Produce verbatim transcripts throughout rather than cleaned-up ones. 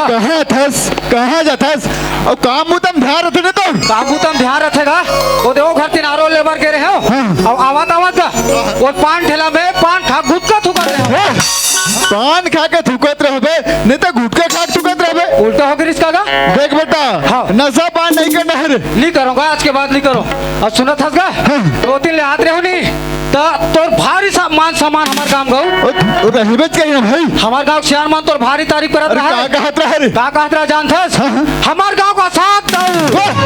कहाँ थस, कहाँ जाथस? अउ काम बुता म ध्यान रथे न तो। काम बुता म ध्यान रथे गा। ओ दे ओ घर तिनारो लेबर गे रहे हो। हाँ। अउ आवत आवत गा, ओ पान ठेला में पान खा गुटखा थूकत रहे हो। हाँ। पान खा के थूकत रहबे, नहीं तो गुटखा खा के थूकत रहबे। उल्टा हो गिस का गा? देख बेटा, हाँ। नशा पान नहीं करना है रे। नहीं करूँगा, आज के बाद नहीं करो। अउ सुनत हस गा? हाँ। दो तीन ले हाथ रहो नहीं। त तोर भारी सा मान सम्मान हमार गांव गऊ। ओ, ओ रहिबेच कही ना भाई। हमार गांव सियान मन तोर भारी तारीफ करत अरे रहा का है। कहत रहा रे? का कहत रहा जानथस? हाँ, हाँ। हमार गांव का साथ दऊ। वाह!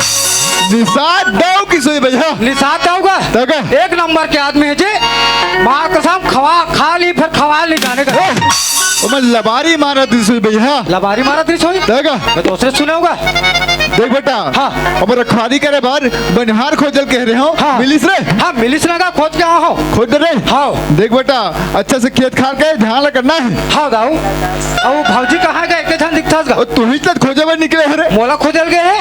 निषाद दऊ किसोई भैया। निषाद दऊ का? त का? एक नंबर के आदमी है जी। माँ कसम खवा खा ली फिर खवा नहीं जाने का। वाह! ओमन लबारी मारत रिसोई भैया। लबारी मारत रिसोई? त का? मैं दूसरे सुने होगा। देख बेटा, हाँ। अब रखवारी करे बर बनिहार खोजल कह रहे हो, हाँ। मिलिस रे? हाँ, मिलिस ना का खोज के आओ हो। खोज रे? हाँ। देख बेटा, अच्छा से खेत खार के ध्यान ला करना है। हाँ दाऊ। अब वो भौजी कहाँ गए? के धन दिखता गा? ओ, तू ही तो खोजे बर निकले है रे। मोला खोजल गए है?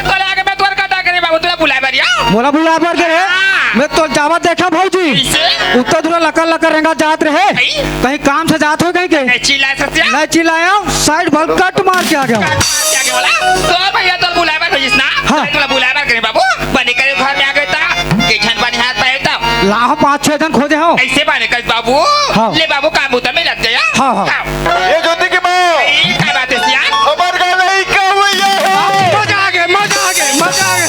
तोला आगे मैं तोर का करे बाबू, तोला बुलाए बर या? मोला बुलाए बर गए है? हाँ। मैं तो जावत देखा भौजी। कैसे? उत्तर दूरा लकर लकर रेंगा जात रहे। नहीं। कहीं काम से जात हो कहीं के? नहीं चिल्लाए सत्या। नहीं चिल्लाया, साइड बल कट मार के आ गया। कट मार के आ गया बोला? तो भैया तो बुलाए बर भेजिस ना? हाँ। तो बुलाए बर करे बाबू, बने करे घर में आ गए ता, के झन बने हाथ पाए ता। लाहो पाँच छह जन खोजे हो। ऐसे बने कर बाबू। हाँ। ले बाबू काम बुता में लग गया। हाँ, हाँ। हाँ। ये ज्योति की माँ। ए, का बात है सियान? हमार गाँव में का हुआ ये? मजा आ गया, मजा आ गया, मजा आ गया।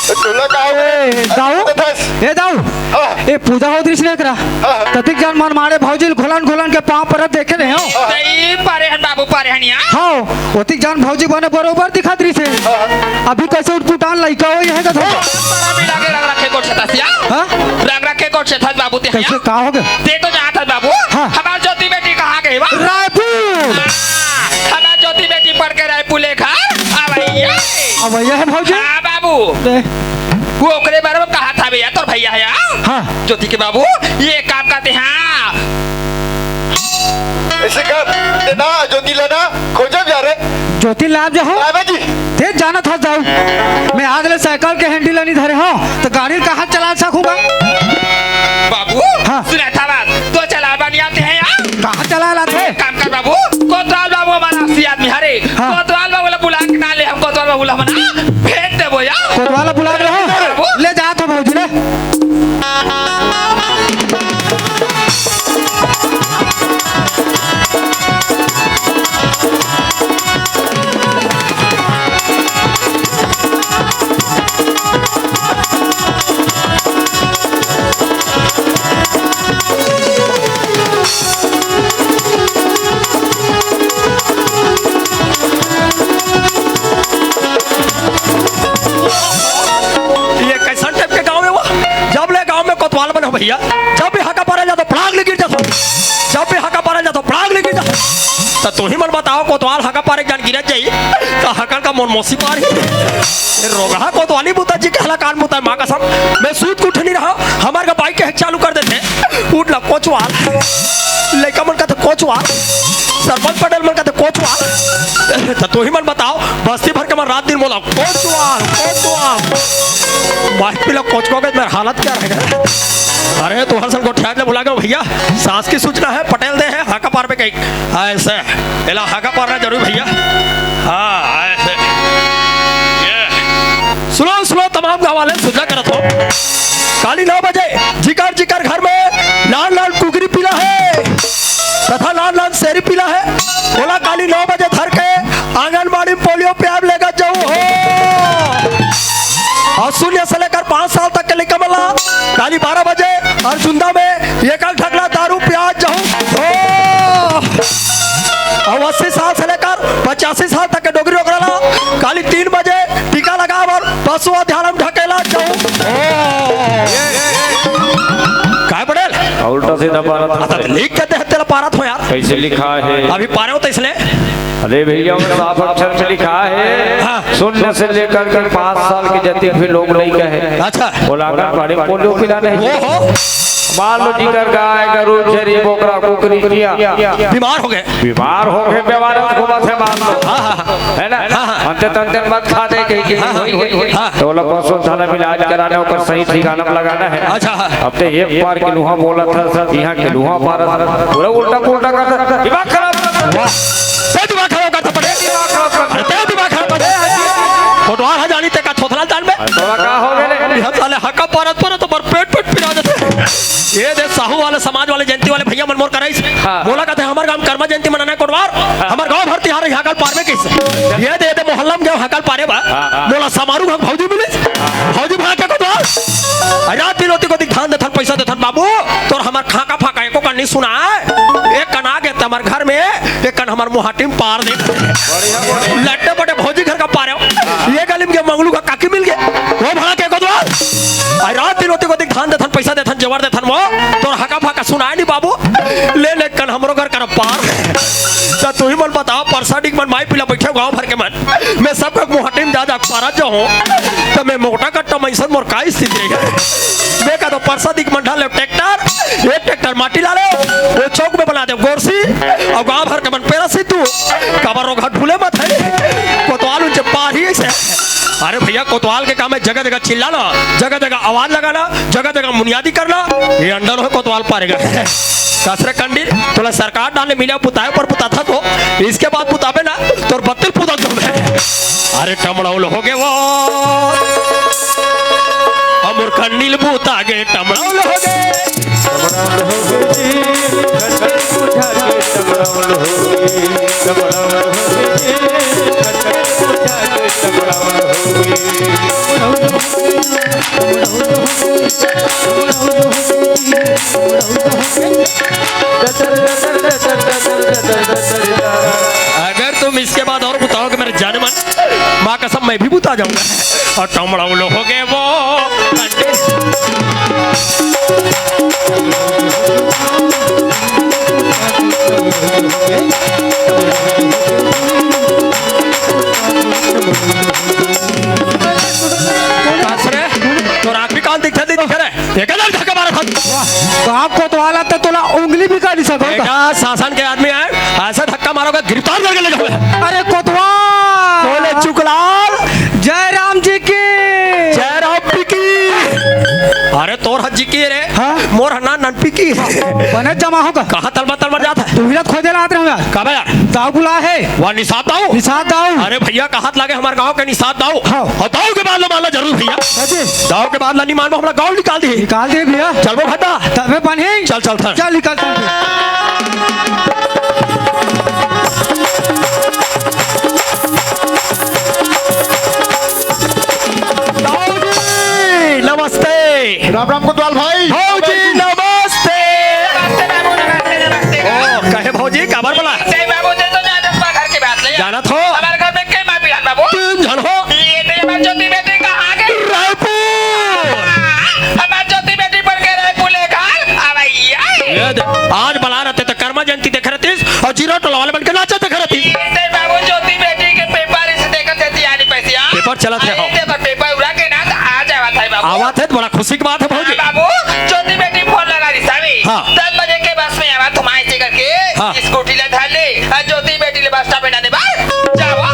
तोला का हुआ? ए, दाऊ। तो धस। ए, दाऊ। हाँ। ए, पूजा हो दृश्य नहीं करा। हाँ। कतिक जन मन मारे भौजी घोलन घोलन के पाँव परत देखे रहे हो। सही पारे हन बाबू, पारे हन या। हाँ, ओतिक जन भौजी बने बरोबर दिखत रहिस हे। हाँ। अभी कैसे उठपुटान लइका हो ये है का? बड़ा मिला के रंग रखे कोट छतासिया। हाँ? रंग रखे कोट छतास बाबू ते कैसे हया? का हो गया? ते तो जात हस बाबू। हाँ। हमार ज्योति बेटी कहाँ गई बा? रायपुर। हाँ, हमार ज्योति बेटी पढ़ के रायपुर ले घर अवैया। अवैया है भौजी? हाँ बाबू। दे। वो ओकरे बारे में कहा था भैया, तोर भैया है, हाँ? हाँ। ज्योति के बाबू, ये काम करते हैं। ऐसे कर, ते ना, ज्योति लाना, खोजब जा रे। ज्योति लाब जा हो? लाबे जी। ते जाना था जाऊ। मैं आज ले साइकिल के हैंडल नहीं धरे हो, तो गाड़ी कहाँ चला सकूंगा? बाबू, हाँ। सुना था बात, तो चला बनियाते हैं यार। कहाँ चला लाते? काम कर बाबू, कोतवाल बाबू हमारा असली आदमी हरे। हाँ। कोतवाल बाबू ला बुला के ना ले, हम कोतवाल बाबू ला मना भेज देबो यार। कोतवाल बुला रहे हो? बाबू। ले जा तो भौजी ले। ये कैसन टाइप के गांव है वो? जब ले गांव में कोतवाल बने हो भैया, जब भी हाका पारा जातो पड़ाक ले गिर जातो, जब भी हाका पारा जातो पड़ाक ले गिर जातो। तो तू ही मन बताओ, कोतवाल हाका पारे जान गिरत जाई, तो हाकन का मोर मौसी पार ही। ये रोगहा कोतवाली बुता जी कहला कान बुता, माँ कसम, मैं सूत के उठ नहीं रहा, हमार का बाइक के चालू कर देते, उठ ला कोचवाल, लइका मन का तो कोचवाल, सरपंच पटेल मन का तो कोचवाल। तो तू ही मन बताओ, बस्ती भर के मन रात दिन बोला, कोचवाल, कोचवाल। भाई, पीला कोचको के मेरा हालत क्या रहेगा? अरे, तू हर साल गोठियात ले भुला गयो भैया। सास की सूचना है, पटेल दे है, हाका पार पे कहीं। ऐसे, एला हाका पारना जरूरी भैया। हाँ, ऐसे। ये। सुनो, सुनो, तमाम गाँव वाले सूचना करत हो। काली नौ बजे, जिकर, जिकर घर में लाल, लाल कुकरी पीला है। तथा लाल लाल सेरी पीला है, ओला काली नौ बजे धर के आंगनबाड़ी में पोलियो पियाब लेगा जाऊ हो। और शून्य से लेकर पाँच साल तक के लइका मन ला काली बारह बजे और जुंदा में एक एक ढकला दारू पिया जाऊ हो। और अस्सी साल से लेकर पचासी साल तक के डोगरी डोगरा ला काली तीन बजे टीका लगा और पशु अध्यालय में ढकेला जाऊ हो। काय पटेल? उल्टा सीधा पारत हो। लिख के देहत तेला पारत हो यार। कैसे लिखा है? अभी पारे हो तो इसलिए। अरे भैया, वो साफ अक्षर में लिखा है, हाँ। शून्य से लेकर के पाँच साल के जतिक भी लोग नहीं कहे। अच्छा। बोला आंगनबाड़ी में पोलियो पिलाने। ओहो। मान लो जिकर गाय, गरू, छेरी, बोकरा, कुकरी, चिया। बीमार हो गए। बीमार हो गए, बीमार हो गए, मान लो। हाँ, हाँ, हाँ। है ना? हाँ, हाँ। अंते तंते मत खा दे कहीं, कहीं। हाँ, हाँ। होई, होई, होई। हाँ। तो बोला पशु थाना में इलाज कराने, ओकर सही ठिकाना में लगाना है। अच्छा, हाँ। अब ते एक बार के लुहा बोला था, यहाँ के लुहा पारा था। पूरा उल्टा पुल्टा कर था। दिमाग खराब। वाह। सही दिमाग खराब कर था। कोटवार ह जानी ते का थोथला तान बे? तोला का हो गे रे? ये साले हका परत परत तो बर पेट पेट पिरा देथे। ये दे साहू वाले, समाज वाले, जयंती वाले भैया मन मोर कराइस। हाँ। मोला कथे हमर गांव कर्मा जयंती मनाना हे कोटवार। हाँ। हमर गांव भर तिहार हे, हकल पारबे कइसे? ये दे, ये दे मोहल्ला में गेंव हकल पारे बर। हाँ, हाँ। मोला समारू घर भौजी मिलिस। हाँ। भौजी भड़ा के कोटवार। अरे रात दिन ओती कोती धान देथन, पैसा देथन बाबू। तोर हमर खाका फाका एको कन नइ सुनाय। एक कन आ गे त हमर घर में, एक कन हमर मुहाटी में पार दे। बढ़िया, बढ़िया। लड्डे बड़े भौजी घर का पारे हो। ये गली में गे मंगलू का काकी मिल गे। वो भड़ा के कोटवार। अरे रात दिन ओती कोती धान देथन, पैसा देथन, जेवर देथन वो। तोर हका फाका सुनाय नहीं बाबू। ले ले कन हमरो घर कर पार। त तुही मन बताओ, परसा डीक मन माई पीला बैठे गांव भर के मन। मैं सब का मुहाटी में जा जा पारा जाऊं। त मैं मोटा कट्टा मइसन मोर का स्थिति रही। मैं का तो परसा डीक मन ढाले ट्रैक्टर, ये ट्रैक्टर माटी ला ले, वो चौक में बना दे गोरसी, अउ गांव भर के मन पेरा सी तू, काबर रोघा ढूले मत हे, कोतवाल उनचे पार ही अइसे। अरे भैया, कोतवाल के काम हे जगह जगह चिल्लाना, जगह जगह आवाज लगाना, जगह जगह मुनियादी करना, ये अंडर हो कोतवाल पारेगा। कसरे कंडील, तोला सरकार डाले मिले पुताए पर पुता था तो, इसके बाद पुताबे ना, तोर बत्तल पुता दो। अरे टमड़ौल हो गे वो, हमर कंडील पुता गे टमड़ौल हो गे। टमड़ौल हो गे जी, कंडील पुता गे टमड़ौल हो गे। टमड़ौल हो गे जी, कंडील पुता गे टमड़ौल हो गे। अगर तुम इसके बाद और बताओगे मेरे जानेमन, माँ कसम मैं भी बुता जाऊंगा। और टमड़ौल हो गे वो। कसरे, तोर आँख भी कान दिखथे, दिखथे रे। एक हजार धक्का मारा था। वाह, का कोतवाल त तोला उंगली भी काट सकत हे। बेटा, शासन के आदमी हे, अइसे धक्का मारोगे, गिरफ्तार करके ले जाओगे। अरे कोतवाल! बोले चुकलाल। जय राम जी की। जय राम जी की। अरे तोर हद जी की रे। हाँ? मोर हन्ना ननपी की। बने जमा होगा। कहाँ तलबा तलबा जात हे? तू ही रात खोजे लात रहे यार। का बे यार? दाऊ बुला हे। वाह, निषाद दाऊ? निषाद दाऊ। अरे भैया, कहाँ त लागे हमर गाँव के निषाद दाऊ? हाँ। अउ दाऊ के बाद ला मानना जरूर भैया। सच्ची? दाऊ के बाद ला नहीं मानबो, हमला गाँव निकाल दिही। निकाल दिही भैया। चलबो भद्दा? तबे बनही। चल, चल, चल। चल, निकल, चल। दाऊ जी, नमस्ते। राम राम कोतवाल भाई। भौजी, नमस्ते। नमस्ते बाबू, नमस्ते, नमस्ते। ओ, कहे भौजी, काबर बोला? जय बाबू, जय तो जान दस बार घर के बात ले। जानत हो? हमारे घर में के माँ पिरान बाबू? तीन झन हो। ये दे हमार ज्योति बेटी कहाँ गे? रायपुर। हमार ज्योति बेटी पढ़ के रायपुर ले घर। अब ये दे, आज बला रहते त कर्मा जयंती देखे रहतीस अउ जीरो टोला वाले बन के नाचे देखे रहतीस। ये दे बाबू, ज्योति बेटी के पेपर इसे देखत हे, तैयारी पैसे आ। पेपर चलत हे, अरे, हो। पेपर, पेपर उड़ा के ना, त आ जावत हे बाबू। आवत हे त बड़ा खुशी की बात हे भौजी। हाँ बाबू, ज्योति बेटी फोन लगा रही सामी। हाँ। दस बजे के बस में आवा, तुम आए थे करके, हाँ। स्कूटी ले धर ले, अउ ज्योति बेटी ले बस स्टॉप पे ना दे बा, जावा।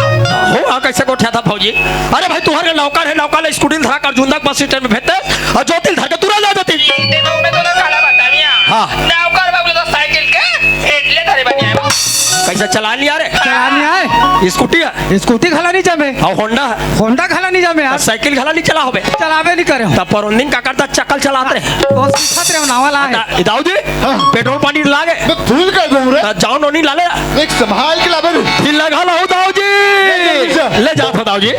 हो, हाँ, कइसे गोठियाथस भौजी? अरे भाई, तुँहर नौकर हे, नौकर ले स्कूटी धरा कर जुंदा बस स्टैंड में भेजते, अउ ज्योति ल धर के तुरंत आ जाती। ये दे बाबू, मैं तोला काला बताविया। हाँ। नौकर बाबू ले तो साइकिल के हेंडले धरे बनिया हे बाबू। कइसे चला नहीं आ रे? चला नहीं आए। स्कूटी हे? स्कूटी घला नहीं जमे। अउ होंडा हे? होंडा घला नहीं जमे यार। साइकिल घला नहीं चला होबे? चलाबे नहीं करे। त परोंदिन का करता चक्कर चलात रहे। तो सीखत रहे नावा ला हे। दा-, दाऊ जी, हाँ। पेट्रोल पानी लागे। मैं फूल कर दूँ रे। त जाओ नोनी ला ले। एक संभाल के लाबे रे। फिर लगा ला हो दाऊ जी। ले जा, ले जा। ले जा तो दाऊ जी।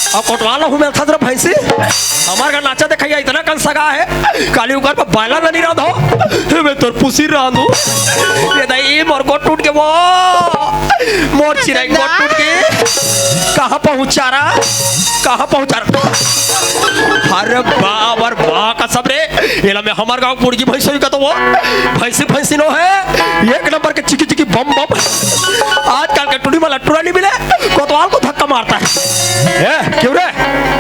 अउ कोटवार ला हूँ मिलथस रे भैंसी। हमर घर नाचा देखइया इतना कन सगा हे। काली उकर पर बायला ननी रांधो। मैं तोर पुसी रांधू। ये दाई मोर गोड़ टूट के वो। मोर चिरई गोड़ टूट के। कहाँ पहुँचा रहा? कहाँ पहुँचा रहा? अरे बाबर बा कसम रे। एला मैं हमर गाँव मुर्गी भैंसी कथों वो। भैंसी भैंसी नो हे। एक नंबर के चिकी चिकी बम बम। आजकल के टुरी मन ला टुरा नहीं मिले। कोतवाल को धक्का मारता है। ए, क्यों रे?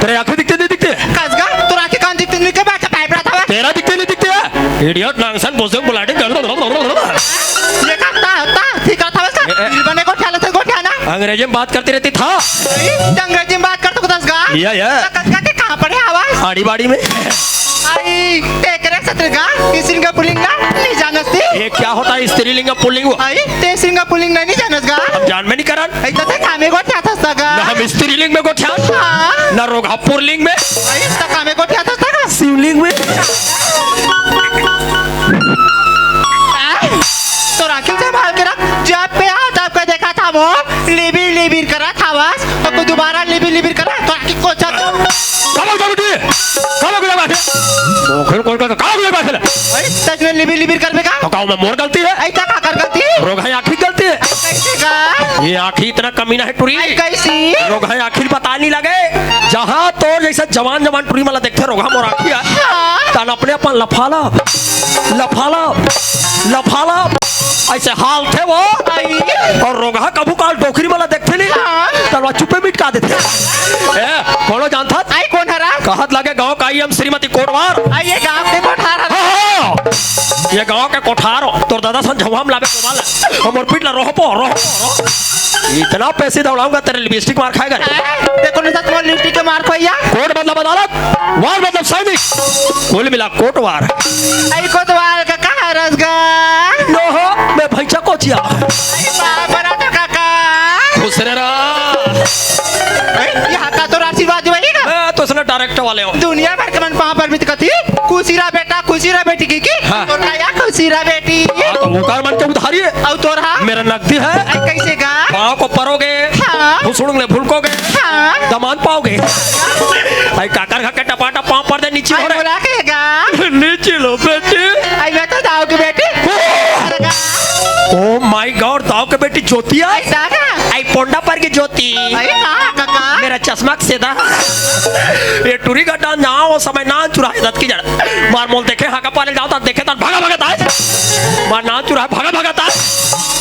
तेरे आंखें दिखते नहीं दिखते? कस गा, तोर आंखें कान दिखते नहीं के बात पाइप रहा था? तेरा दिखते नहीं दिखते? Idiot, नांगसन, बोसे, बुलाटे, गल-, ये का ता, ता, ठीक था बस। ए, ए। दिल बने को ख्याल से को ख्याल ना। अंग्रेजी में बात करती रहती था। नहीं, तो अंग्रेजी में बात कर तो कस गा। या, या। तो कस गा के कहाँ पढ़े आवाज? आड़ी बाड़ी में। आई, तेकरे सत्र गा, स्त्रीलिंग पुल्लिंग ला नहीं जानस ती? ये क्या होता है स्त्रीलिंग पुल्लिंग? आई, ते स्त्रीलिंग पुल्लिंग ला नहीं जानस गा? हम जान में नहीं करन। ऐसा ते कामे गोठियाथस गा? ना हम स्त्रीलिंग में गोठियान। हाँ। ना रोगहा पुरलिंग में। आई, त कामे गोठियाथस गा? शिवलिंग में। आ, तोर आँखी ल संभाल के रख, जब पे आओ तब का देखा था वो, लिबिर लिबिर करा था बस, तो कोई दोबारा लिबिर लिबिर करा, तो आँखी को चल। काला गुजर बैठे, काला गुजर बैठे। मोखन कौन का काला गुजर बैठे ले। अरे, सच में लिबिर लिबिर करबे का? तो कहूँ मैं मोर गलती है? ऐसा का कर गलती? रोगहा आँखी गलती है। कैसे का? ये आँखी इतना कमीना है टुरी। आई कैसी? रोगहा आँखी पता नहीं लगे। जहाँ तोर जैसे जवान जवान टुरी मला देखते रोगहा मोर आँखी है। हाँ। तन अपने अपन लफाला, लफाला, लफाला। ऐसे हाल थे वो। आई। और रोगहा कभू काल डोकरी मला देखते नहीं। हाँ। तलवा चुपे मिटका देते। ए, कोनो जानता? आई कोन हरा? कहत लगे गाँव का आई हम श्रीमती कोटवार। आई ये गाँव के कोठार हरा। हाँ, हाँ। ये गाँव के कोठार हो। तोर दादा सन झवाम लाबे गोबाल। हमर पीठ ला रोहपो, रोहपो, रोहपो। इतना पैसे दौड़ाऊंगा तेरे लिपस्टिक मार खाएगा। हाँ, देखो नहीं सच में लिपस्टिक के मार खोइया। कोट मतलब अदालत, वार मतलब सैनिक। कुल मिला कोटवार। आई कोटवार का कहाँ रस गा? नो हो, मैं भैंसा कोचिया। आई बाप रे तो काका। खुश रह रहा। ए, यहाँ का तो आशीर्वाद वही ना। मैं तो सुना डायरेक्टर वाले हो। दुनिया भर के मन पाँव पर बित कती, खुशी रह बेटा, खुशी रह बेटी की, की? हाँ। तोर का या खुशी रह बेटी। हाँ, तो वो कार मन के उधारी है। और तोर हाँ? मेरा नकदी है। आई कैसे गा? पाँव को परोगे, हाँ। फुसुड़ुंग ले भुलकोगे, हाँ। दमान पाओगे। आई काकर घर के टपाटा पाँव पर दे नीचे आई हो रहे। बोला के गा? नीचे लो बेटी। आई मैं तो दाव के बेटी। ओ! अरे गा। Oh my God, दाव के बेटी ज्योति आई। ऐसा का? आई पोंडा पर की ज्योति। आई का, काका? मेरा चश्मा के सेदा। ये टुरी गड्डा ना हो समय ना चुराए दत की जड़। मार मोल देखे हाँ का पाले जाओ ता देखे ता भागा भागा ता। मार ना चुराए भागा भागा ता।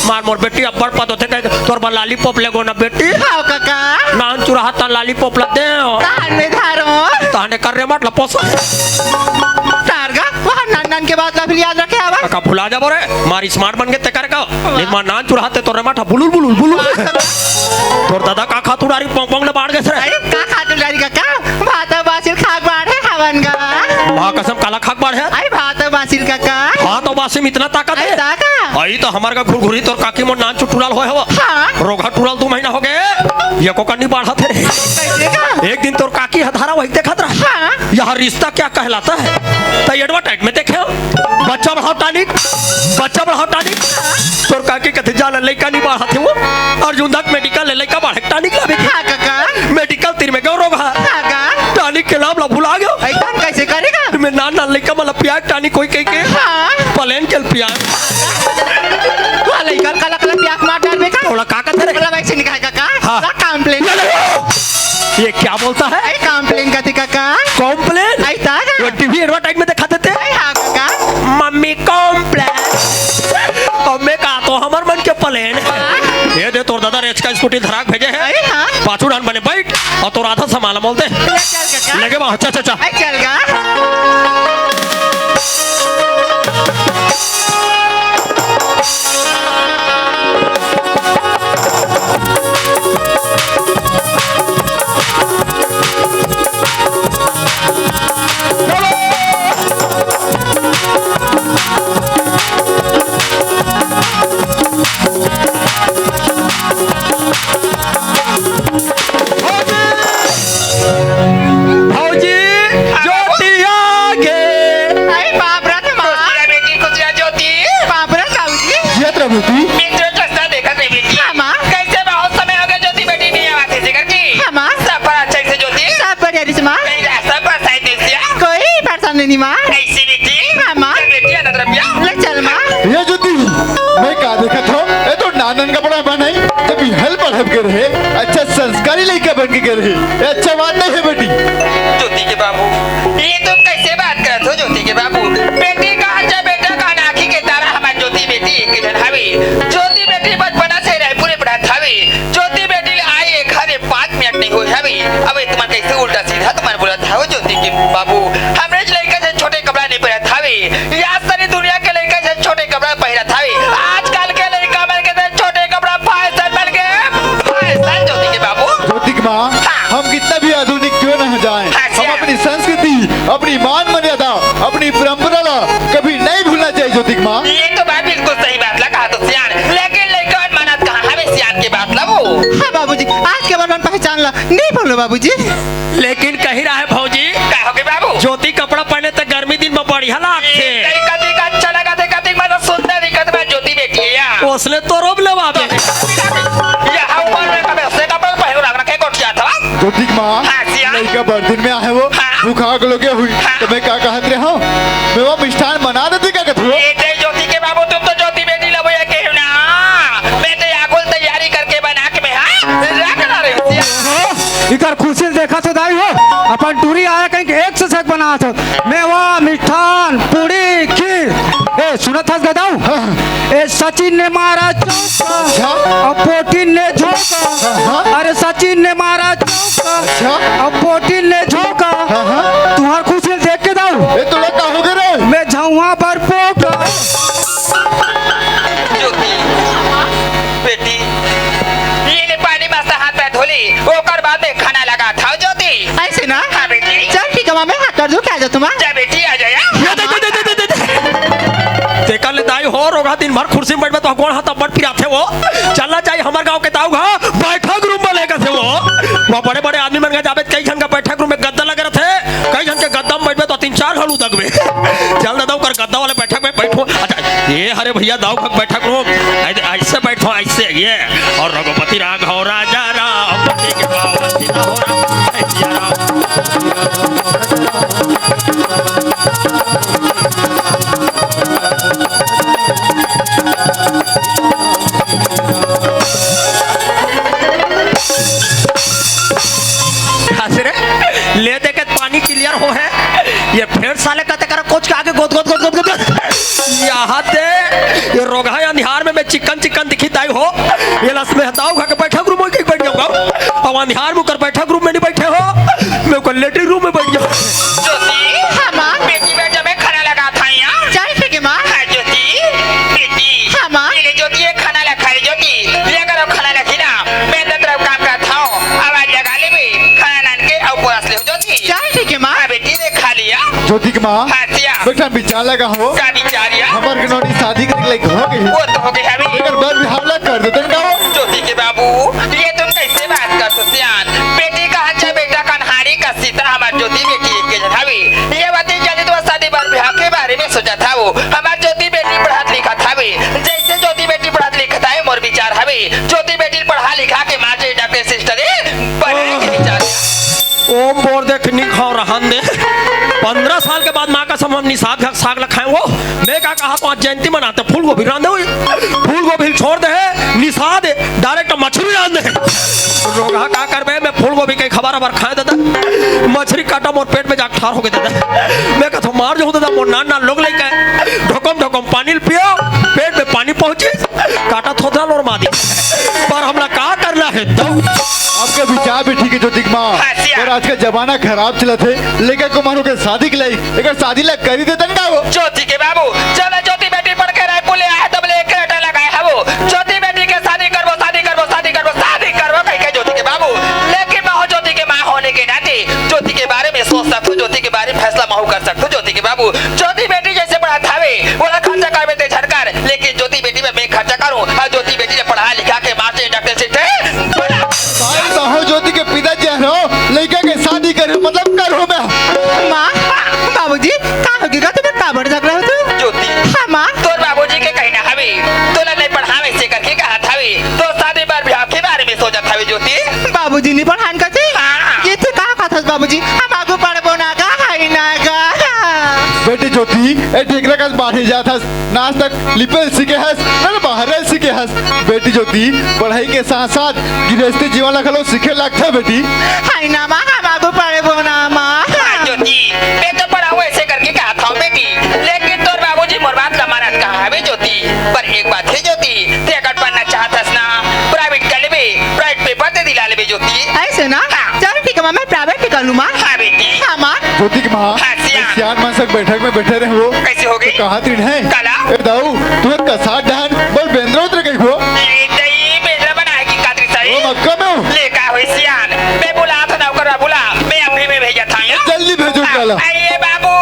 मार मोर बेटी अब्बड़ पद होते कहे तोर बा लॉलीपॉप ले गो ना बेटी। हाँ काका। ना चुराहा ता लॉलीपॉप ला दे। तान में धारो। ताने कर रे मत लपोस। तारगा, वहाँ नान नान के बात ला फिर याद रखे आवा। काका भुला जाबो रे, मार स्मार्ट बन के ते कर का। वाह। नहीं मार नान चुराते तोर रे माठा बुलुल बुलुल बुलुल। तोर दादा का खातू डारी पोंग पोंग ले बाढ़ गए रे। अरे का खातू डारी काका? भात बासिल खाक बाढ़े हवन गा। माँ कसम काला खाक बाढ़े। आई भात बासिल काका। भात बासिल में इतना ताकत आई है। ताका। आई तो हमार का घुरघुरी तोर काकी मोर नान चुटुराल होए हवा। हाँ। रोगहा टुराल दो महीना हो गए। ये को कन्नी बाढ़ा थे। कैसे का? एक दिन तोर काकी हधारा वही देखत रहा। हाँ। यहाँ रिश्ता क्या कहलाता है? तो एडवर्टाइज में देखे हो। बच्चा बढ़ाओ टानिक, बच्चा बढ़ाओ टानिक। तोर काकी कथे जा ला लइका नहीं बाढ़ा थे वो। और जुंदा के मेडिकल ले लइका बाढ़े टानिक लावे के। हाँ काका। मेडिकल तीर में गौरव हा। हाँ का? टानिक के नाम ला भुला गयो। ऐसा कैसे करेगा? मैं नान नान लइका मला पियाक टानिक कोई कह के। हाँ। प्लेन के पियाक। वाह लइका काला काला पियाक मार डाल बेटा। थोड़ा का कथे रे? बोला वैसे निकाल काका। हाँ। ला कंप्लेन। ये ले लो। ये क्या बोलता है? आई कंप्लेन कथी काका? कॉम्प्लेन? आई ता का? वो टीवी एडवर्टाइज में दिखा देते। आई हाँ काका। Mummy complain. और मैं कहा तो हमर मन के प्लेन। हाँ। ये दे तोर दादा रेच का स्कूटी धराक भेजे है। आई हाँ। पाछू डान बने बैठ और तोर आधा सामान मोल दे। ले चल काका। लेके वहाँ, अच्छा, अच्छा, अच्छा। आई चल गा। भौजी, ज्योतिया के लेनी माँ। ऐसी बेटी? हाँ, माँ। चल बेटी, आनंद रपिया। ले चल, माँ। ये ज्योति, मैं का देखत हूँ? ये तो नानन कपड़ा बनाई, जब ये हल पढ़ब के रहे, अच्छा संस्कारी लइका बन के गे रहे। ये अच्छा बात नहीं है बेटी। ज्योति के बाबू, ये तुम कैसे बात करत हो ज्योति के बाबू? बेटी कहाँ जा बेटा कहाँ, आँखी के तारा हमार ज्योति बेटी एक जन हवे। ज्योति बेटी बचपना से रायपुर में पढ़त हवे। ज्योति बेटी ले आए एक हरे पाँच मिनट नहीं होए हवे। अब ये तुमन कैसे उल्टा सीधा तुमन बोलत हो ज्योति के बाबू? हमरे लइका से छोटे कपड़ा नहीं पहनत हवे। या सारी दुनिया के लइका से छोटे कपड़ा पहनत हवे। आजकल के लइका मन के से छोटे कपड़ा फैशन बन गए। फैशन ज्योति के बाबू। ज्योति की माँ, हाँ। हम कितना भी आधुनिक क्यों ना हो जाएं, हाँ, हम श्याम। अपनी संस्कृति, अपनी मान मर्यादा, अपनी परंपरा ला कभी नहीं भूलना चाहिए ज्योति की माँ। ये तो बात बिल्कुल सही बात ला कहा तो सियान, लेकिन लइका मन मानत कहाँ हवे सियान के बात ला वो। हाँ बाबूजी, आज के बाद मन पहचान ला नहीं भूलो बाबूजी। लेकिन कही रहा है भौजी, का हो गए बाबू? ज्योति कपड़ा पहने त गर्मी दिन में बढ़िया लागथे। ए, कई कतिक अच्छा लगा थे, कतिक मतलब सुंदर दिखत बा ज्योति बेटी है यार। ओसने तो रोब लेवा बे। ये हम पर में कबे से कपड़ा पहन रखना के कोट क्या था? ज्योति की माँ, हाँ, सिया। लइका बड़ दिन में आहे वो, हाँ। भूखा के लोगे हुई, हाँ। तो मैं का कहत रहे हूँ? मैं वो मिष्ठान बना देती का कहत हूँ? ये जय ज्योति के बाबू, तुम तो ज्योति बेटी लबो ये के ना। मैं तो आगुल तैयारी करके बना के मैं, हाँ, रख ला रहे हूँ, सिया। इकर खुशी देखा तो दाई हो, अपन टूरी आया कहीं के एक से एक बनात हो। मेवा, मिष्ठान, पूरी, खीर। ए, सुनत हस गदाऊ? हाँ। ए, सचिन ने मारा चौका, अच्छा। और पोटिन ने झोंका। हाँ, हाँ। अरे, सचिन ने मारा चौका, अच्छा। और पोटिन ने झोंका। हाँ, हाँ। तुहार खुशी देख के दाऊ। ए, तोला का हो गए रे? मैं झउहा पर पोका। ज्योति, बेटी, ये ले पानी मस्त हाथ पैर धो ले, ओकर बाद में खाना लगा था ज्योति। ऐसे ना? हाँ बेटी। चल ठीक है माँ, मैं हाथ पैर धो के आ जाता हूँ माँ। जा बेटी, आ जा यार। ये दे, दे, दे, दे, दे, दे। तेकर ले दाई हो, रोगहा दिन भर कुर्सी में बैठबे तो गोड़ हाथ अब्बड़ पिराथे वो। चलना चाहिए हमार गांव के दाऊ घर, बैठक रूम में लेकर थे वो। वहाँ बड़े-बड़े आदमी मन के जाबे, कई झन का बैठक रूम में गद्दा लगे रहथे, कई झन के गद्दा में बैठबे तो तीन चार घलू दगबे। चल दादा, ओकर गद्दा वाले बैठक में बैठो। अच्छा, ये हरे भैया, दाऊ घर बैठक रूम, ऐ-, ऐसे बैठो, ऐसे, ये। और रघुपति राघव राजा राम, पति के पावन सीता हो राम, ऐ सिया राम। हंस रे, ले दे के पानी clear हो है। ये फेर साले कते कर कोच के आगे गोद, गोद, गोद, गोद, गोद। यहाँ ते, ये रोगहा अंधियार में मैं चिकन, चिकन दिखी ताई हो। ये लस में हताऊ खा के बैठक रूम में बैठ जाऊंगा। अब अंधियार में कर बैठक रूम में नहीं बैठे हो, मैं को लेटरिन रूम में बैठ जाऊँ। ज्योति, हाँ, माँ। बेटी, मैं जब मैं खाना लगा था यहाँ। चाय पी के, माँ। हाँ, ज्योति, बेटी। हाँ, माँ। ये ले, ज्योति, ये खाना लगा, खा ले, ज्योति। ये अगर अब खाना लगी ना, मैं तो तेरा काम का था, आवाज लगा ले बे, खाना नान के, अब बोरस ले, ज्योति। चाय पी के, माँ। हाँ, बेटी, ये खा लिया। ज्योति के माँ, हाँ, सिया। बेटा, विचार लगा हो। का विचार या? हमार के नौनी शादी करे के लायक हो गई। वो तो हो गई हवे। एकर बर बिहाव ला कर देतन का हो? ज्योति के बाबू, ये तुम कैसे बात कर तो सियान? बेटी कहाँ जा बेटा, कन्हारी का सीता हमार ज्योति बेटी एक के जन हवे। ये बातें जल्दी तो शादी बर बिहाव के बारे में सोचा था वो। हमार ज्योति बेटी पढ़त लिखत हवे। जैसे ज्योति बेटी पढ़त लिखत है, मोर विचार हवे। ज्योति बेटी पढ़ा लिखा के मास्टर डॉक्टर सिस्टर बने के विचार। ओम बोर देख, नी खाओ, रहन दे। पन्द्रह साल के बाद माँ कसम हम निषाद घर साग ल खाए वो। मैं का कहा, पाँच जयंती मनाते, फूल गोभी रांधे हुई। फूल गोभी छोड़ दे, निषाद direct मछली रांधे। रोगहा का करबे, मैं फूल गोभी के खबर अबर खाए दादा। मछली काटा मोर पेट में जाके ठार हो गए दादा। मैं कथो मार जाऊँ दादा, मोर नान नान लोग लेके ढोकम ढोकम पानी ल पियो, पेट में पानी पहुँची। काटा थोथरा लोर मादी। पर हमला का करना है? दम। आपके विचार भी ठीक है ज्योति के माँ। हाँ, सिया। पर आजकल जमाना खराब चलत है। लइका कुमारों के शादी के लायक, एकर शादी ला करी देतन का वो? ज्योति के बाबू, जब ज्योति बेटी पढ़ के रायपुर ले आए, तब ले एक रटा लगाए है वो। ज्योति बेटी के शादी करबो, शादी करबो, शादी करबो, शादी करबो कह के ज्योति के बाबू। लेकिन मैं हो ज्योति के माँ होने के नाते ज्योति के बारे में सोच सकूँ, ज्योति के बारे में फैसला महू कर सकूँ ज्योति के बाबू। ज्योति बेटी जैसे पढ़त हवे, ओला खर्चा करबे ते झन कर, लेकिन ज्योति बेटी में मैं खर्चा करूँ, और ज्योति बेटी ने पढ़ा लिखा के मास्टर डॉक्टर से थे, बना। भाई साहब, ज्योति के पिता जी रहो, लइका के शादी करे, मतलब करो मैं। माँ, बाबूजी, का हो गया? तुम्हें का बड़ झगड़ा हो तू? ज्योति। हाँ, माँ। तोर बाबूजी के कहना हवे, तोला नहीं पढ़ावे से करके कहा था वे, तो शादी बर ब्याह के बारे में सोचा था वे ज्योति। बाबूजी नहीं पढ़ान का थी? हाँ। ये थे कहा कहा था बाबूजी, हम आगू पढ़बो ना का, हाई ना का। ज्योति, ए ढेकरा कस बाढ़े जात हस, ना आज तक लिपे ल सीखे हस, ना बाहरे ल सीखे हस। बेटी ज्योति, पढ़ाई के साथ-साथ गृहस्थी जीवन ला घलो सीखे लागथे बेटी। हाय ना माँ, हम आगू पढ़बो ना माँ। हाँ ज्योति, मैं तो पढ़ाऊँ ऐसे करके कहत हँव बेटी, लेकिन तोर बाबूजी मोर बात ला मानत कहाँ हवे ज्योति। पर एक बात हे ज्योति, तें अगर पढ़ना चाहत हस ना, private कर लेबे, private paper दे दिला लेबे ज्योति। ऐसे ना? हाँ। चल ठीक है माँ, मैं private निकालूँ माँ। हाँ बेटी। हाँ माँ। ज्योति के माँ, हाँ, सियान। सियान मन संग बैठक में बैठे रहे हो। कैसे हो गई? तो कहा तीन है? काला? ए दाऊ, तू एक कसार डहन, बोल बेंद्रा उतरे गई हो। ए दई, बेंद्रा बना है कि कादरी साई? ओ मक्का में हूँ। ले का होई सियान? मैं बुला था नौकर बुला, मैं अभी में भेजा था यहाँ। जल्दी भेजो हाँ, काला। अरे बाबू।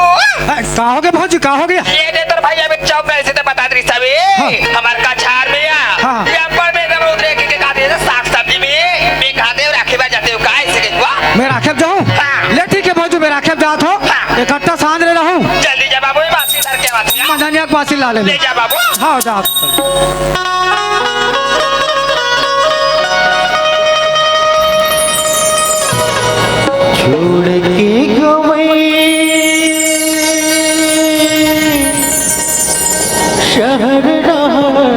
ए, का हो गया भौजी, का हो गया? ये दे तोर भाई अभी चौक ऐसे तो बता दे रिश्ता भी। हाँ। हमार कछार में आ। हाँ। ये अब्बड़ में एकदम उतरे के, के खाते हैं साग सब्जी में, में खाते हो राखी बाजार जाते हो, काय से के हुआ? मैं राखे जाऊँ? हाँ। ले ठीक है भौजी, मैं राखे जात हूँ। हाँ। इकट्ठा सांझ ले रहूँ। जल्दी जा बाबू, ये बासी धर के आवाज है। मदनिया के बासी ला ले ले। ले जा बाबू। हाँ, जा। छोड़ के गवई शहर डहर।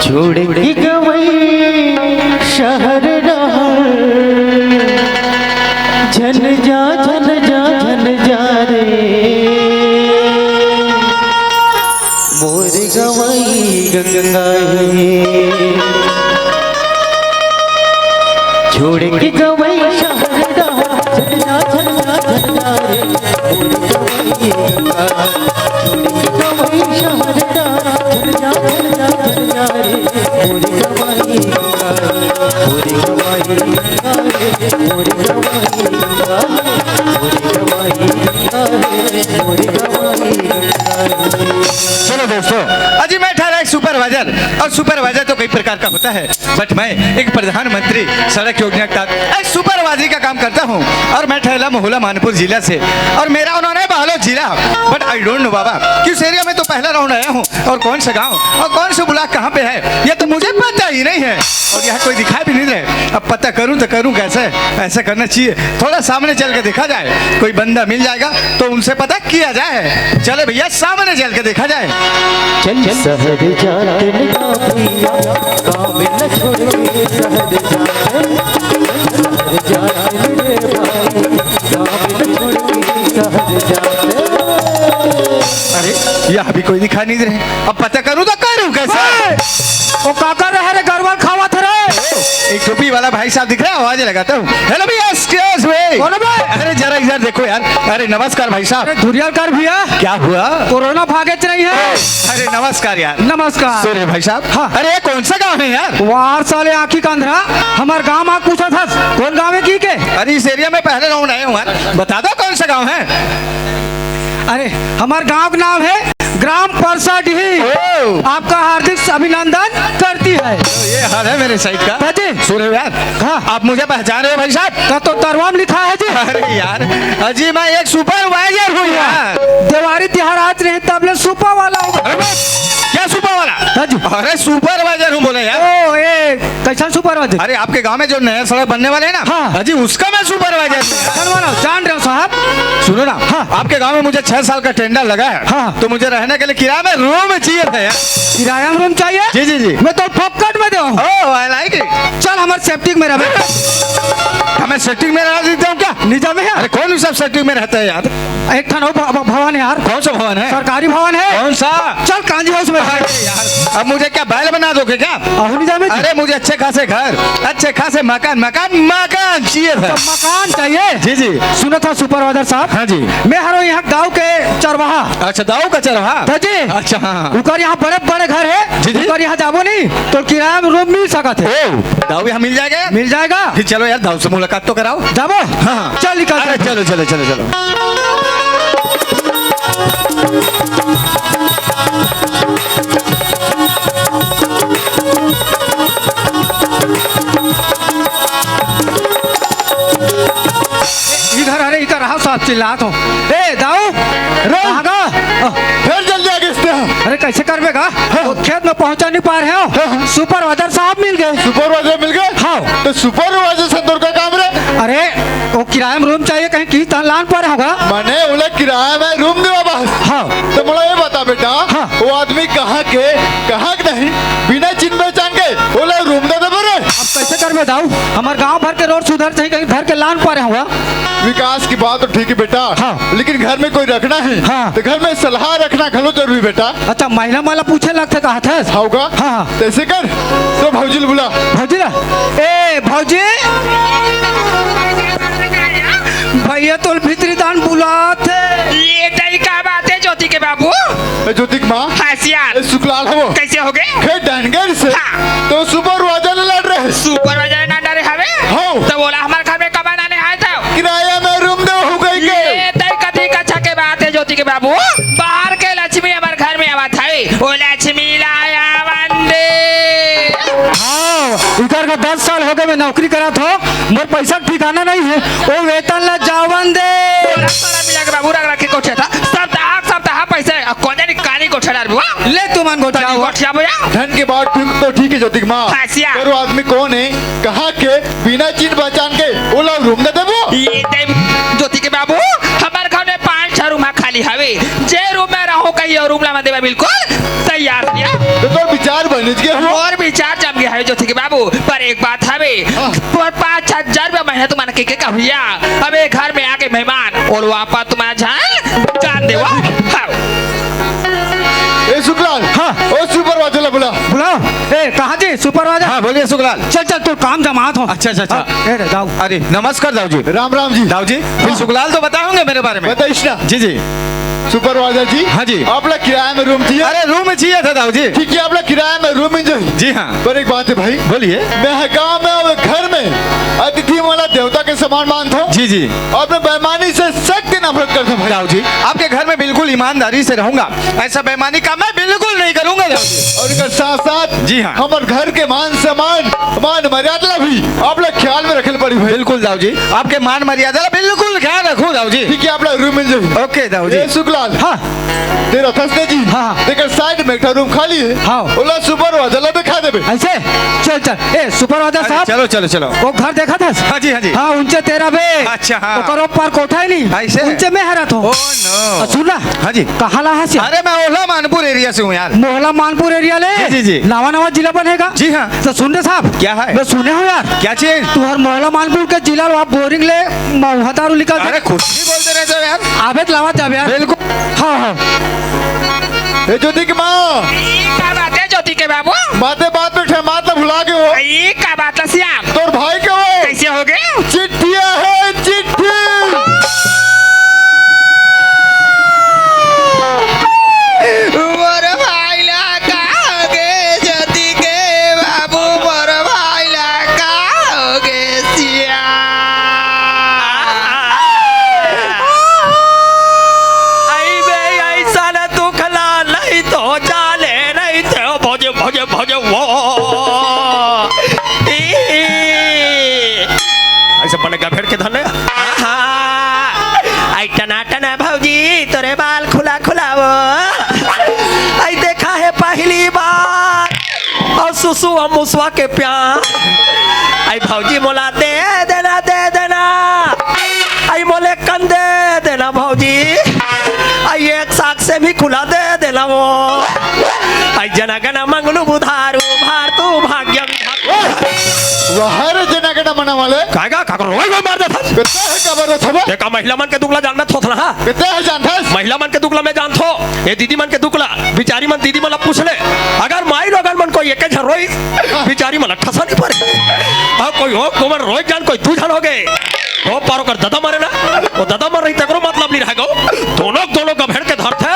छोड़ के गवई शहर डहर। झन जा, झन जा, झन जा रे। मोर गवई गंगा हे। छोड़ के गवई शहर डहर, झन जा, झन जा, झन जा रे। मोर गवई गंगा, छोड़ के गवई शहर डहर, झन जा, झन जा, झन जा रे। मोर गवई गंगा हे, मोर गवई गंगा हे, मोर गवई गंगा हे, मोर गवई गंगा हे, मोर गवई गंगा हे। चलो दोस्तों, अजी मैं ठहरा एक सुपरवाइजर, और सुपरवाइजर तो कई प्रकार का होता है, बट मैं एक प्रधानमंत्री सड़क योजना के तहत एक सुपरवाइजरी का काम करता हूँ। और मैं ठहरा मोहला मानपुर जिला से, और मेरा उन्होंने बहलो जिला, बट आई डोंट नो बाबा कि उस एरिया में तो पहला राउंड आया हूँ, और कौन सा गांव और कौन सा ब्लॉक कहाँ पे है, ये तो मुझे पता ही नहीं है। और यहाँ कोई दिखाई भी नहीं रहे। अब पता करूँ तो करूँ कैसे? ऐसा करना चाहिए, थोड़ा सामने चल के देखा जाए, कोई बंदा मिल जाएगा तो उनसे पता किया जाए। चलो भैया, सामने चल के देखा जाए। चल शहर जाते ना भैया, काम न छोड़ के शहर जाते। शहर जाते रे भाई, काम न छोड़ के शहर जाते। अरे, यहाँ भी कोई दिखाई नहीं दे रहे। अब पता करूँ तो करूँ कैसे? ए! वो काकर रहे रे, गरवा ल खावत रे। एक टोपी वाला भाई साहब दिख रहा है, आवाज लगाता हूँ। हेलो भैया, एक्सक्यूज मी। बोलो बे। अरे जरा इधर देखो यार। अरे नमस्कार भाई साहब। अरे धुरिया कर भैया। क्या हुआ? कोरोना भागे च नहीं है। अरे नमस्कार यार। नमस्कार। सॉरी भाई साहब। हाँ। अरे ये कौन सा गांव है यार? वार साले आँखी का अंधरा, हमार गांव आके पूछत हस, कौन गांव है की के? अरे इस एरिया में पहले राउंड आए हूँ यार, बता दो कौन सा गांव है? अरे हमार गांव का नाम है ग्राम परसाडीह। ओ। आपका हार्दिक अभिनंदन करती है। ये हाल है मेरे साइड का। हाँ जी। सुनो यार, हाँ। आप मुझे पहचान रहे हो भाई साहब? का तो तरवा में लिखा है जी। अरे यार, अजी मैं एक सुपरवाइजर हूँ यार। देवारी तिहार आज नहीं तब ले सुपा वाला होगा। अरे बस, क्या सुपा वाला? हाँ जी। अरे सुपरवाइजर हूँ बोले यार। ओ, ए, कैसा सुपरवाइजर? अरे आपके गांव में जो नया सड़क बनने वाले है ना, हाँ। अजी उसका मैं सुपरवाइजर हूँ। जान रहे हो साहब? सुनो ना, हाँ। आपके गांव में मुझे छह साल का टेंडर लगा है, हाँ। तो मुझे रहने के लिए किराया में रूम चाहिए था यार। किराया में रूम चाहिए? जी, जी, जी। मैं तो फोकट में दे हूँ। Oh, I like it। चल हमारे सेप्टिक में रहे। हमें सेप्टिक में रह देते हो क्या? निजाम है यार। अरे कौन सब सेप्टिक में रहता है यार? एक ठन अउ भ-, भ-, भवन है यार। कौन सा भवन है? सरकारी भवन है। कौन सा? चल कांजी हाउस में। अरे यार, अब मुझे क्या बैल बना दोगे क्या? अहो निजाम है जी। अरे मुझे अच्छे खासे घर, अच्छे खासे मकान, मकान, मकान चाहिए था। तो मकान चाहिए? जी, जी। सुनो था सुपरवाइजर साहब। हाँ जी। मैं हरो यहाँ गांव के चरवाहा। अच्छा, दाऊ का चरवाहा? हाँ जी। अच्छा, हाँ, हाँ। उकर यहाँ बड़े बड़े घर है। जी, जी। उकर यहाँ जाबो नहीं तो किराया में रूम मिल सकत है। ओ, दाऊ यहाँ मिल जाएगा? मिल जाएगा। जी, चलो यार, दाऊ से मुलाकात तो कराओ। जाबो? हाँ, हाँ। चल निकल। अरे, चलो, चलो, चलो, चलो। इधर, अरे, इधर आओ, साहब चिल्लात हो। ए, दाऊ, रे। कहाँ का? फिर जल्दी आ गए इस पे। अरे, कैसे करबे का? हाँ। वो खेत में पहुंचा नहीं पा रहे हो, हाँ, हाँ। सुपरवाइजर साहब मिल गए। सुपरवाइजर मिल गए? हाँ। तो सुपरवाइजर से तोर का काम रे? अरे, वो किराया में रूम चाहिए, कहीं किस्त लान पा रहे होगा। माने ओला किराया में रूम देवा बस? हाँ। तो मोला ये बता बेटा, हाँ। वो आदमी कहाँ के, कहाँ के नहीं, बिना चिन्ह पहचान के ओला रूम दे देबो रे? अब कैसे करबे दाऊ? हमार गांव भर के रोड सुधर चाहिए, कहीं भर के लान पा रहे होगा। विकास की बात तो ठीक है बेटा, हाँ। लेकिन घर में कोई रखना है, हाँ। तो घर में सलाह रखना घलो जरूरी बेटा। अच्छा, महिला मन ला पूछे लगथे कहत हस? हाँ का? हाँ, हाँ। तैसे कर, तो भौजी ल बुला। भौजी ला? ए, भौजी! भैया तोल भीतरी दान बुलात हे। ये तई का बात है ज्योति के बाबू? ए, ज्योति के माँ। हाँ, सियार। ए, सुकलाल हो। कैसे हो गए? हे डंगर से। हाँ। तो सुपरवाइजर लड़ रहे। सुपरवाइजर ना डरे हवे? हो। तो बोला हमारे घर में कमाना नहीं आए था। किराया में रूम दो हो गई के? ये तय कथी कच्छा के बात है ज्योति के बाबू। बाहर के लक्ष्मी हमारे घर में आवत है। ओ लक्ष्मी लाया वंदे। हाँ, इकर का दस साल हो गए मैं नौकरी करा था। मोर पैसा के ठिकाना नहीं है। ओ वेतन ला जावन दे। तोरा सारा मिला के बाबू रख रखे कोठे था। सप्ताह, सप्ताह पैसा, अब कौन जानी कानी कोठे डाल बुआ। ले तुमन गोठिया तनी हुआ। गोठिया बुआ। धन के बात ठीक तो ठीक है ज्योति के माँ। हाँ, सिया। पर वो आदमी कौन है? कहाँ के? बिना चिन्ह पहचान के ओला रूम दे देबो? ये टाइम ज्योति के बाबू, हमार घर में पांच छह रूम है खाली हवे। जे रूम में रहो कहीं और रूम ला मैं देवा बिल्कुल तैयार भैया। तो तोर विचार बनिज गए हो? और विचार जम गया है ज्योति के बाबू, पर एक बात हवे, हाँ। पर पाँच हजार रुपया महीना तुमन के, के का भैया, अब ए घर में आके मेहमान और वापस तुम्हारा जान, जान देवा। हाँ। ए सुकलाल, हाँ। ओ सुपरवाइजर ला बुला। बुलाओ। ए, कहाँ जी सुपरवाइजर? हाँ, बोलिए सुकलाल। चल, चल, तोर काम जमात हो। अच्छा, अच्छा, अच्छा। हाँ, ए रे, दाऊ। अरे, नमस्कार दाऊ जी। राम राम जी। दाऊ जी, फिर हाँ। सुकलाल तो बताओगे मेरे बारे में। बताइस ना। जी, जी। सुपरवाइजर जी, हाँ जी। आप ला किराया में रूम चाहिए? अरे, रूम चाहिए था दाऊ जी। ठीक है, आप ला किराया में रूम मिल जाए। जी हाँ। पर एक बात है भाई। बोलिए। मैं हर गांव में और घर में अतिथि वाला देवता के समान मानता हूँ। जी, जी। और मैं बेईमानी से सख्त नफरत करता हूँ भाई। दाऊ जी, आपके घर में बिल्कुल ईमानदारी से रहूंगा, ऐसा बेईमानी का मैं बिल्कुल नहीं करूंगा दाऊ जी। और इसके साथ साथ जी हाँ। हमारे घर के मान सम्मान, मान मर्यादा भी आप लोग ख्याल में रखे पड़ी भाई। बिल्कुल दाऊ जी, आपके मान मर्यादा ला बिल्कुल ख्याल रखूं दाऊ जी। ठीक है, आप लोग रूम मिल जाए। ओके दाऊ जी। ए सुकलाल। हाँ। तेरा थसने जी। हाँ। देख साइड में एक ठो रूम खाली है। हाँ। ओला सुपरवाइजर ला दिखा देबे। ऐसे? चल, चल। ए, सुपरवाइजर अरे, साहब। चलो, चलो, चलो। वो घर देखा था? हाँ जी, हाँ जी। हाँ, उनसे तेरा बे। अच्छा, हाँ। ओकर ऊपर कोठा ही नहीं। ऐसे? उनसे मैं हरा था। Oh, no। और सुन ना। हाँ जी। कहाँ ला है से? अरे, मैं ओला मानपुर एरिया से हूँ यार। मोहला मानपुर एरिया ले? जी, जी, जी। नवा, नवा जिला बनेगा? जी हाँ। तो सुन रे साहब। क्या है? मैं सुने हूँ यार। क्या चीज? तुम्हार मोहला मानपुर के जिला ला बोरिंग ले, महुआ दारू निकल अरे, कुछ भी बोलते रहते हो यार। आबे त लावा जाबे यार। बिल्कुल। हाँ, हाँ। ए ज्योति के माँ। ई का बात है ज्योति के बाबू? बाते बात में ठे मात ला भुला के हो। ई का बात है सियाम? तोर भाई के हो। कैसे हो गए? चिट्ठिया है चिट्ठी। मोर भाई ला का हो गे ज्योति के बाबू, मोर भाई ला का हो गे सियाम? आई बे, ऐसा न दुख ला, नहीं तो जाले, नहीं तो भोजे, भोजे, भोजे, वो। ई, ऐसे बड़े गभेड़ के धन ले। आहा, आई टना टना भौजी, तोरे बाल खुला खुला वो। आई देखा है पहली बार। और सुसु और मुसवा के प्यार। आई भौजी मोला दे देना, दे देना। आई मोले कन दे देना भौजी। आई एक साग से भी खुला दे देना वो। आई जना गना मंगलू बुधारू भारतू भाग्यम। वाह रे जना गना मना वाले। कायगा काकर रोई को मार देता। कितना है कबर रो थबा? देखा महिला मन के दुख ला जानना थोथना हा। कितना है जानथस? महिला मन के दुख ला मैं जानथो। ए दीदी मन के दुख ला बिचारी मन दीदी मन ला पूछ ले। अगर माई लोगन मन कोई एक झन रोई, बिचारी मन ला ठसा नहीं पड़े। अब कोई हो कोमन रोई जान कोई दू झन हो गए। हो पारो कर दादा मरे ना, वो दादा मर रही तकरो मतलब नहीं रह गो। दोनों दोनों गभेड़ के धरथे,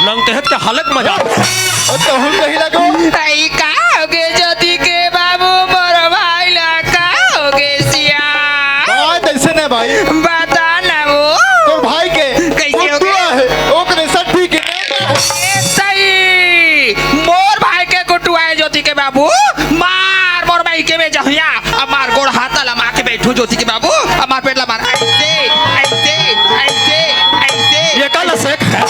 नंगतेहत के हालत मजा। और तो हम कहीं लगो। आई का हो गे ज्योति के बाबू, मोर भाई ला का हो गे सिया? बात ऐसे नहीं भाई। बता ना वो। तोर भाई के कैसे हो कुटुआ गए? है, ओकरे सट्ठी के। ए सही, मोर भाई के कुटुआ है ज्योति के बाबू। मार मोर माई के में जहिया, अब मार गोड़ हाथ ला मार के बैठू ज्योति के बाबू, अब मार पेट ला मार। ऐसे, ऐसे, ऐसे, ऐसे। ये काला सेक है।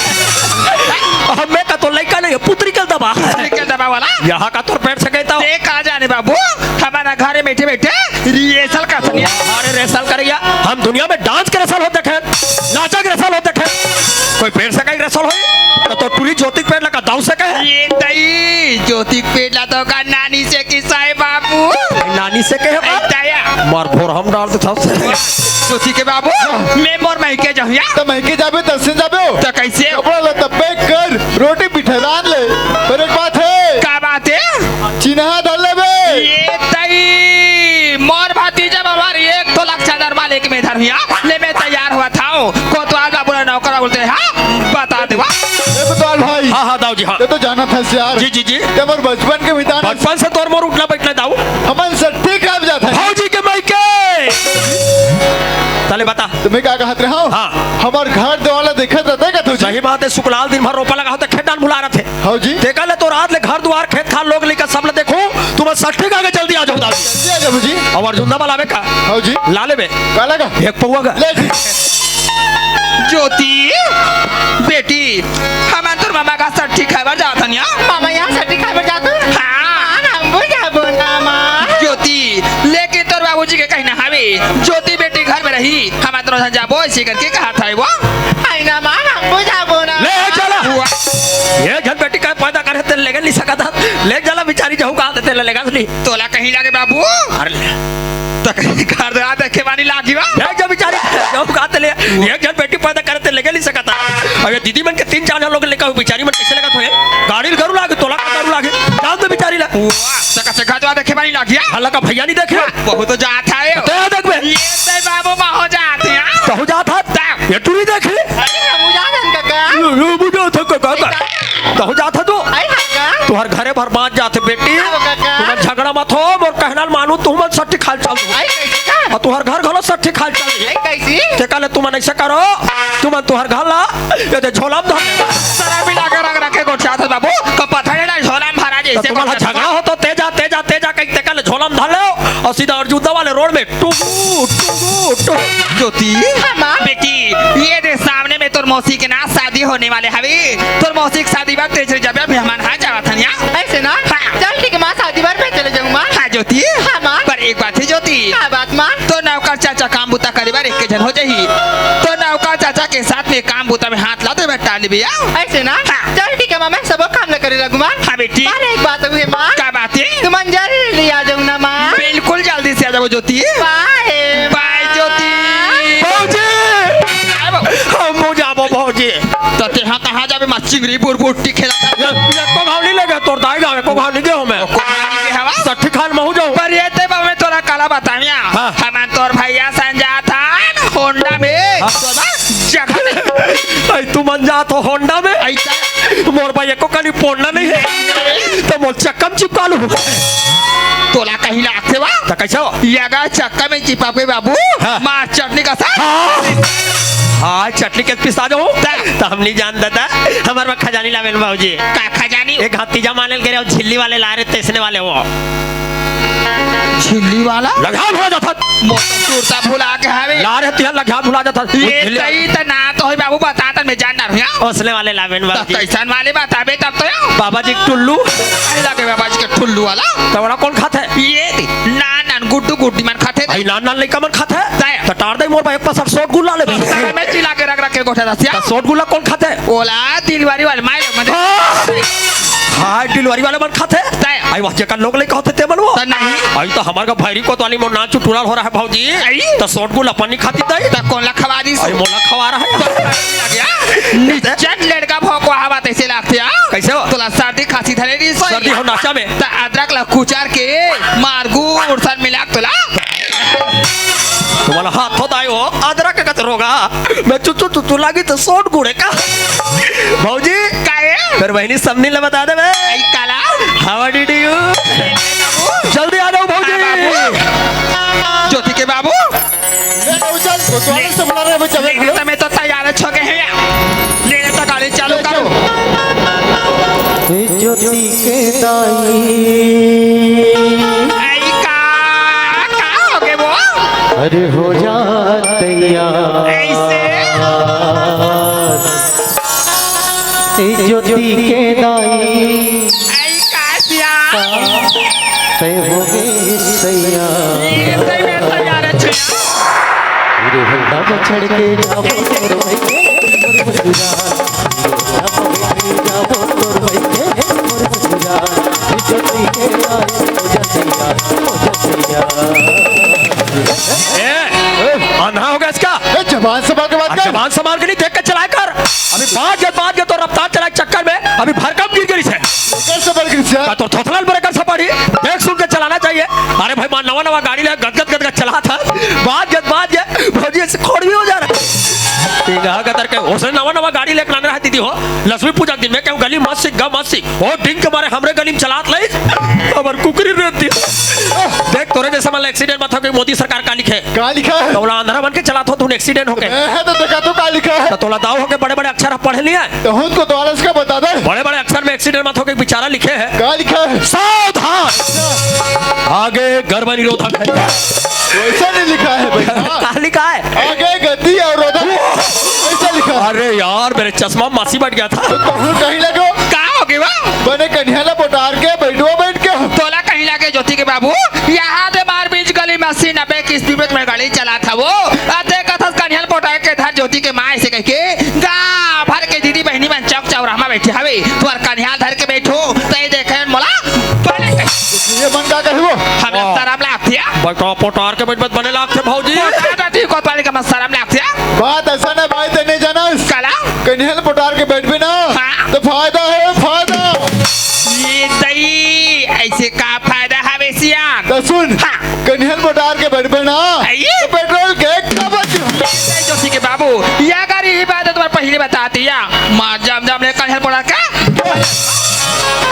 हमें का तो लइका नहीं है, पुत्री के दबा। पुत्री के दबा। वाला। यहाँ का तोर पेट से कहता हूँ। ते का जाने बाबू, हमारा घर में बैठे बैठे रिहर्सल का सनिया। अरे रिहर्सल करिया, हम दुनिया में डांस के रिहर्सल होत देखे, नाचा के रिहर्सल होत देखे, कोई पेट से कहीं रिहर्सल होई? तो, तो टूरी ज्योति के पेट ला का दाऊ से कहे? ये दई, ज्योति के पेट ला तो का नानी से किसा है बाबू? नानी से कहे बा? दया। मार भोर हम डाल देता हूँ। ज्योति के बाबू, मैं मोर मइके जाहूँ या? तो मइके जाबे, तहसीन जाबे हो? तो कैसे? कपड़ा लत्ता पैक कर, रोटी पीठा रांध ले। पर एक बात है। का बात है? चिन्हा धर लेबे। ये तई, मोर भतीजा बाबा रे, एक तो लाख चादर मालिक में धर हिया। ले मैं तैयार होवत हूँ। कोतवाल बाबू ला नौकर बोलते हैं, हाँ, बता देवा। ए कोतवाल भाई। हाँ, हाँ, दाऊ जी, हाँ। ये तो जानत हस यार। जी, जी, जी। ये मोर बचपन के मितान। बचपन से तोर मोर उठना बैठना दाऊ। हमन सट्ठी खाब जात हन। भौजी के मइके। तले बता। तुम्हें का कहत रहे हो? हाँ। हमर घर देवाला देखत रहते का तुझे? सही बात है, सुकलाल दिन भर रोपा लगा होता, खेत डान भुला रहते। हाँ जी। तेकर ले तो रात ले घर दुआर, खेत खार, लोग लइका सब ले देखो, तुम सट्ठी खा के जल्दी आ जाओ दाऊ। जल्दी आ जाओ जी। अउ अर्जुन दा बलावे का? हाँ जी। ला लेबे। का लगा? एक पौवा का। ले जी। ज्योति, बेटी, हमन तोर मामा का सट्ठी खाए बर जात हन या। मामा यहाँ सट्ठी खाए बर जात हन? हाँ। मान, हम भी जाबो ना, माँ। ज्योति, लेकिन तोर बाबूजी के कहना हवे, ज्योति बेटी घर में रही, हमन तोर संग जाबो, ऐसे करके कहा था वो। आई ना, मान, हम भी जाबो ना। ले चला। हुआ। ये घर बेटी का पैदा करे ते लेगे नहीं सकता। ले चला बिचारी, जाऊ कहा देते ले लेगा नहीं। तोला कहीं लागे बाबू? अरे ले। तो कहीं घर दे आते के बानी लागी बा? ले जा बिचारी, जाऊ कहा ते ले। ये घर बेटी पैदा करे ते लेगे नहीं सकता। अब ये दीदी मन के तीन चार झन लोग लेकर बिचारी मन कैसे लगा तो है? गाड़ी घरू लागे, तोला का घरू लागे। जान दे बिचारी ला। वाह, तो कैसे घर दे आते के बानी लागी? हल्ला का भैया नहीं देखे? बहुत तो जात है। तो यहाँ देख बे। ये से बाबू मा हो जात है। कहूँ जात है? ये टूरी देख ले। अरे, हम जात हन काका। ये, ये मुझे तो काका का। कहूँ जात है तू? आई काका। तुहर घरे भर बाँच जात है बेटी। आओ काका। तुमन झगड़ा मत हो, मोर कहना ल मानू, तुमन सट्ठी खाल चल दो। आई कैसे का? अउ तुहर घर घलो सट्ठी खाल चल दे। आई कैसे? ते कहले तुमन ऐसे करो, तुमन तुहर घर ला, ये दे झोला में धर। शराबी लागे रंग रखे गोठियात हस बाबू, का पता नहीं ना झोला में भरा जैसे तुमन ला झगड़ा हो तो ते जा, ते जा, ते जा, कहीं ते कहले झोला में धर ले, अउ सीधा अर्जुन दा वाले रोड में टुगु, टुगु, टुगु। ज्योति। हाँ, माँ। बेटी, ये दे सामने में तोर मौसी के ना शादी होने वाले हवे। तोर मौसी के शादी बाद तेज रे जब भी हमन हा जावत हन या। ऐसे ना? हाँ। चल ठीक है माँ, शादी बर मैं चले जाऊँ माँ। हाँ ज्योति। हाँ माँ। पर एक बात है ज्योति। का बात माँ? तोर नौकर चाचा काम बुता करे बर एक झन हो जाही। तोर नौकर चाचा के साथ में काम बुता में हाथ ला दे बेटा ले भैया। ऐसे ना? हाँ। चल ठीक है माँ, मैं सबो काम ला करे लगूँ माँ। हाँ बेटी। पर एक बात हुई माँ। का बात है? तुमन जल्दी आ जाओ ना माँ। बिल्कुल जल्दी से आ जाओ ज्योति। बाय। बाय ज्योति। भौजी! हम हो जाबो भौजी। तो तेहा कहाँ जाबे माँ, चिंगरी बुरबुट्टी खेला? ये, ये को घाव नहीं लगे, तोर दाई गाँव को घाव नहीं गए हो मैं। को घाव नहीं गए हवा? सट्ठी खान महू जाऊँ। पर ये ते बाबा मैं तोला काला बताविया। हाँ। हमन तोर भैया संग जात हन होंडा में। हाँ। तो बस जगह नहीं। ऐ तुमन जात हो होंडा में? ऐसा। मोर भाई एको कनी पोंडा नहीं है। तो मोर चक्का में चिपका लूँ। तोला कहीं लागथे वा? तो कैसे हो? ये अगर चक्का में चिपक गए बाबू, हाँ। मार चटनी का साथ। हाँ। हाँ, चटनी के पिसा जाऊँ। ता। तो हम नहीं जान दादा, हमारे में खजानी लावे न बाबूजी। का खजानी? एक हाथ तीजा माने करे और झिल्ली वाले ला रहे, तेसने वाले वो। झिल्ली वाला? लगा भुला जाता। मोर तो सुरता भुला के हवे। ला रहे तिहा लगा भुला जाता। ये झिल्ली वाले। सही त ना तो होई बाबू, बता तन मैं जान ना रहा। ओसने वाले लावे न तो बाबूजी। कैसन वाले बताबे तब तो यो। बाबा जी के टुल्लू। अरे लागे बाबा जी के टुल्लू वाला। तो ओला कौन खाथे? ये दे, नान नान गुड्डू गुड्डी मन खाथे। आई नान नान लइका मन खाथे? तय। तो टार दे मोर भाई एक पास सोट गुल्ला ले। तो मैं चिल्ला के रख रख के गोठा दसिया। तो सोट गुल्ला कौन खाथे? ओला डिलीवरी वाले माय लोग मन। हाँ। हाँ, डिलीवरी वाले मन खाथे। तय। आई वहाँ जेकर लोग लइका होथे ते मन वो। तो नहीं। आई तो हमार का भैरी कोतवाली मोर नाच टुराल हो रहा है भौजी। आई। तो सोट गुल्ला अपन नहीं खाती तय। तो कौन ला खवा दी? आई मोला खवा रहा है। तो लग गया। निचन लड़का भौंकवा हवा तैसे लागथे, हाँ? कैसे हो? तोला सर्दी खांसी धरे रही सोई। सर्दी हो नाचा में। त अदरक ला कुचर के मार गुड़ सन मिला के तोला। तुम्हारा हाथ होता है वो अदरक का रोगा। मैं चुचु चुचु लागी तो सोट गुड़े का। भौजी। काहे? फिर बहनी समनी ला बता दे बे। आई काला। How did you? जल्दी आ जाओ भौजी। हाँ, बाबू। ज्योति के बाबू। ले लो, चल, तो तोरे से बुला रहे हैं, बच्चा, देख लो। समय तो तैयार है, छो के हैं। ले ले तो गाड़ी चालू करो। ए ज्योति के दाई। आई का, का हो गए वो? अरे हो जा तैयार। ऐसे? ए ज्योति के दाई। आई का तय हो गई सैया। ये तय में तैयार है, छया। हीरो होंडा में चढ़ के जाबो तोर भाई के मोर ससुराल। हीरो होंडा में बैठ के जाबो तोर भाई के मोर ससुराल। जल्दी के आए ओ जसैया, ओ जसैया। ए, अंधा हो गया इसका? ए, जबान संभाल के बात अब कर। जबान संभाल के नहीं, देख के चलाया कर। अभी बात जब बात के तो रफ्तार चलाए चक्कर में अभी भरकम गिर गई से। कैसे बन गई से? का तो थोथलाल बरे कर सपाड़ी। देख सुन के चलाना चाहिए। अरे भाई, मां नवा नवा गाड़ी ले गदगद गदगद चला था। बात जब बात ये भौजी से खोड़ भी हो जा रहा। ठीक है, कतर के उसने नवा नवा गाड़ी लेके लाने रहा दीदी हो। लक्ष्मी पूजा के दिन में कहूँ गली मत सीख, गा मत सीख। ओ डिंग के मारे हमरे गली में चलात लई। अबर कुकरी रहती। देख तोरे जैसे मन एक्सीडेंट मत हो के मोदी सरकार का लिखे। का लिखा है? तो ओला अंधरा बन के चलात हो, तू एक्सीडेंट होके। मैं है तो देखा तो का लिखा है? तो तोला दाव होके बड़े-बड़े अक्षर पढ़ लिया है। तो हम को तो आलस का बता दे। बड़े-बड़े अक्षर में एक्सीडेंट मत होके बेचारा लिखे है। का लिखा है? सावधान! आगे गर्भ निरोधक है। वैसा नहीं लिखा है भाई। का लिखा है? आगे गति अवरोधक। ऐसा लिखा है। अरे यार, मेरे चश्मा मासी बैठ गया था। तो कहूँ कहीं लगो। का हो गया? बने कन्हैया ला पोटार के बैठो बैठ के। तोला कहीं लगे ज्योति के बाबू, यहाँ दे मार बीच गली में अस्सी नब्बे की स्पीड में तुम्हारी गाड़ी चला था वो। आ देखा था कन्हैया पोटार के धर ज्योति के माँ ऐसे कह के गाँव भर के दीदी बहनी मन चौक चौराहा में बैठे हवे। तुम्हार कन्हैया धर के बैठो, तो ये देखे मोला पहले कह ये मन का कहबो? हमें हाँ। शर्म लागतिया। बैठो पोटार के बैठ बने लागते भौजी। पोटार का ठीक को पहले का शर्म लागतिया। बात ऐसा ना भाई, ते नहीं जाना। कला? कन्हैया पोटार के बैठबे ना, हाँ। तो फायदा है, फायदा। ये दई, ऐसे का फायदा हवे सियान? तो सुन, हाँ। कन्हैया पोटार के बैठबे ना, आइए। तो पेट्रोल के का बच? ये दई जोशी के बाबू, या गाड़ी ही बात है तुम्हारे पहले बता दिया। मार जाम जाम ले कन्हैया पोटार का।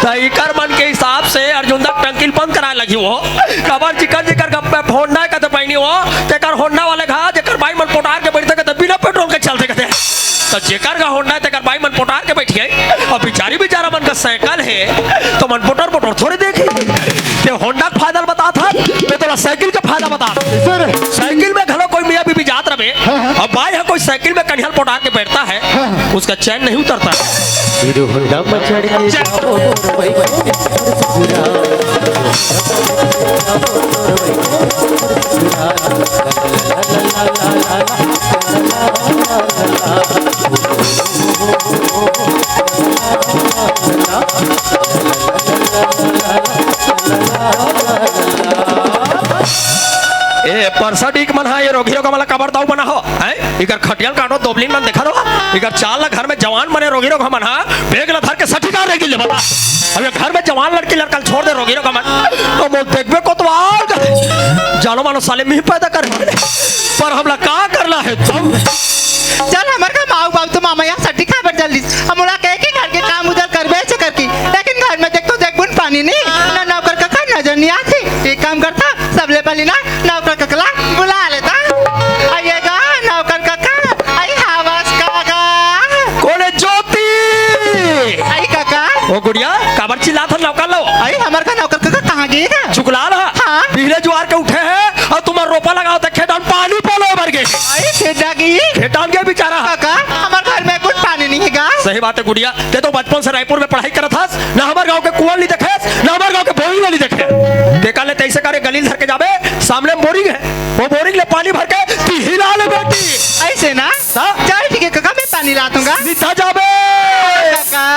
तो इकर मन के हिसाब से अर्जुन दा टंकी ल बंद कराए लगी हो। कबर जिकर जिकर गप्पे होंडा का तो पहनी हो, तेकर होंडा वाले घा, जेकर बाई मन पोटार के बैठते के तो बिना पेट्रोल के चलते कहते। तो जेकर का होंडा है, तेकर बाई मन पोटार के बैठी है। अब बेचारी बेचारा मन का साइकिल है, तो मन पोटर पोटर थोड़े देखी। ते होंडा के फायदा बता था, मैं तोला साइकिल का फायदा बता। सर। साइकिल में घलो कोई मियाँ बीबी जात रहे, हाँ, हाँ। अब बाई है कोई साइकिल में कन्हैया पोटार के बैठता है, हाँ, हाँ। उसका चैन नहीं उतरता। हीरो होंडा में चढ़ के जाओ, भाई, भाई, ससुराल। ए, परसडी के मन हा, ये रोगी रोगा वाला कबर दाऊ बना हो, हैं? इकर खटियल काटो, दोबलिन मन देखा दो, इकर चाल ला घर में जवान बने रोगी रोगा मन हा, बेग ला धर के सठी का रेगी ले बता। अब ये घर में जवान लड़की लड़का ल छोड़ दे रोगी रोगा मन, तो मोर देखबे कोतवाल। जानो मानो साले मिह पैदा कर, पर हमला का करना है तुम? चल हमर घर माऊ बाबू तो मामा यहाँ सठी खाए बर चल दिस। हम ओला कहे कि घर के काम उधर करबे ऐसे करके, लेकिन घर में देख तो देख बुन पानी नहीं, ना नौकर का नजर नहीं आती। एक काम करता, सबले पहले ना नौकर ककला बुला लेता। आइएगा नौकर कका, आई हवस काका। कोने ज्योति? आई काका। ओ गुड़िया, काबर चिल्लात हन नौकर लो? आई हमर का नौकर काका कहाँ गए का? चुकलाल हा? हाँ। बिहले जुआर के उठे हैं और तुम्हार रोपा लगाओ तक खेत डाउन पानी पोलो मर गए। आई खेत डागी। खेत डाउन गए बेचारा। काका, हमर घर में कुछ पानी नहीं है का? सही बात है गुड़िया, ते तो बचपन से रायपुर में पढ़ाई करत हस, ना हमर गांव के कुआं नहीं देखे, ना हमर गांव के बोरिंग नहीं देखे। देखा ले तैसे करे गलील धर के जाबे, सामने में बोरिंग है, वो बोरिंग ले पानी भर के तू हिला ले बेटी। ऐसे ना? हाँ? चल ठीक है काका, मैं पानी लातूंगा। सीधा जाबे। काका।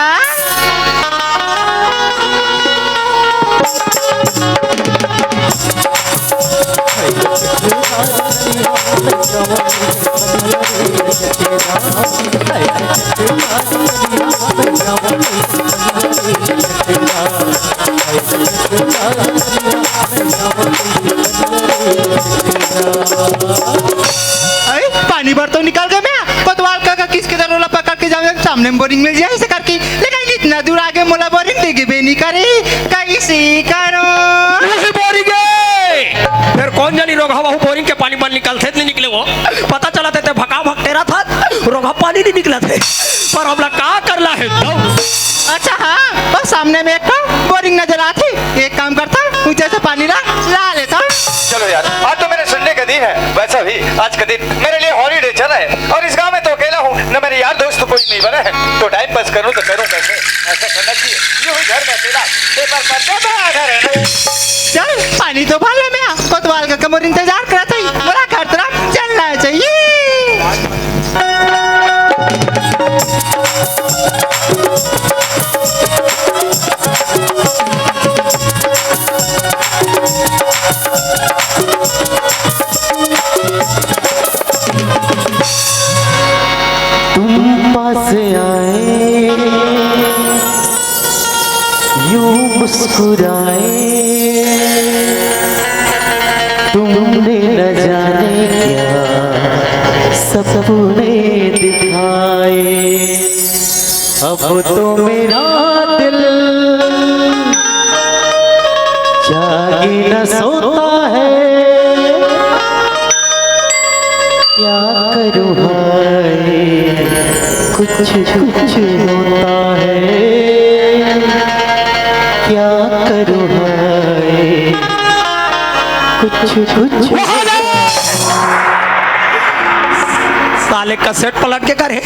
अरे, पानी बर तो निकल गए मैं। कोतवाल काका किसके दर ओला पकड़ के जावे, सामने में बोरिंग मिल जाए ऐसे करके। लेकिन इतना दूर आगे मोला बोरिंग देखे बे नहीं करे, कैसे करो? वही बोरिंग है। फिर कौन जानी रोगहा वहू बोरिंग के पानी बन निकलथे नहीं निकले वो। पता चला थे, ते भका भक तेरा था, रोगहा पानी नहीं निकला थे। पर हमला का करला है तब? अच्छा हाँ, बस सामने में एक ठो बोरिंग नजर आती। एक काम करता, ऊंचे से पानी ला, ला लेता। चलो यार, आज तो मेरे सुनने का दिन है। वैसा भी आज का दिन मेरे लिए हॉलीडे चला है और इस गांव में तो अकेला हूँ। न मेरे यार दोस्त कोई नहीं बना है, तो टाइम पास करूँ तो करूँ कैसे? ऐसा करना चाहिए। यूं ही घर में अकेला पेपर पढ़ता बैठा रहना। चल, पानी तो भर ले, मैं कोतवाल का कमर इंतजार करत हई। मोला घर तरफ चलना चाहिए। तुम पास आए, यूं मुस्कुराए, तुमने न जाने क्या सपने दिखाए। अब तो मेरा दिल जागे न सोता है, क्या करूँ हाय, कुछ कुछ होता है, क्या करूँ हाय, कुछ कुछ। साले कैसेट पलट के करे।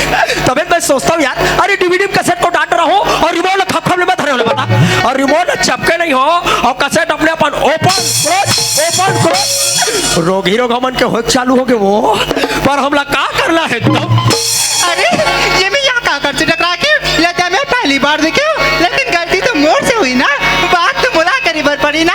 तबे मैं सोचता हूँ यार, अरे डीवीडी में कैसेट को डांट रहा हूँ और रिमोट ला खप खप ले मैं धरे होले बता, और रिमोट ला चपके नहीं हो, और कैसेट अपने अपन ओपन क्लोज, ओपन क्लोज, रोगी रोगा मन के हो चालू हो गए वो। पर हमला का करना है तब? अरे, ये मैं यहाँ का कर टकरा के लेते, मैं पहली बार देखे हूँ, लेकिन गलती तो मोर से हुई ना, बात तो मोला करी बर पड़ी ना।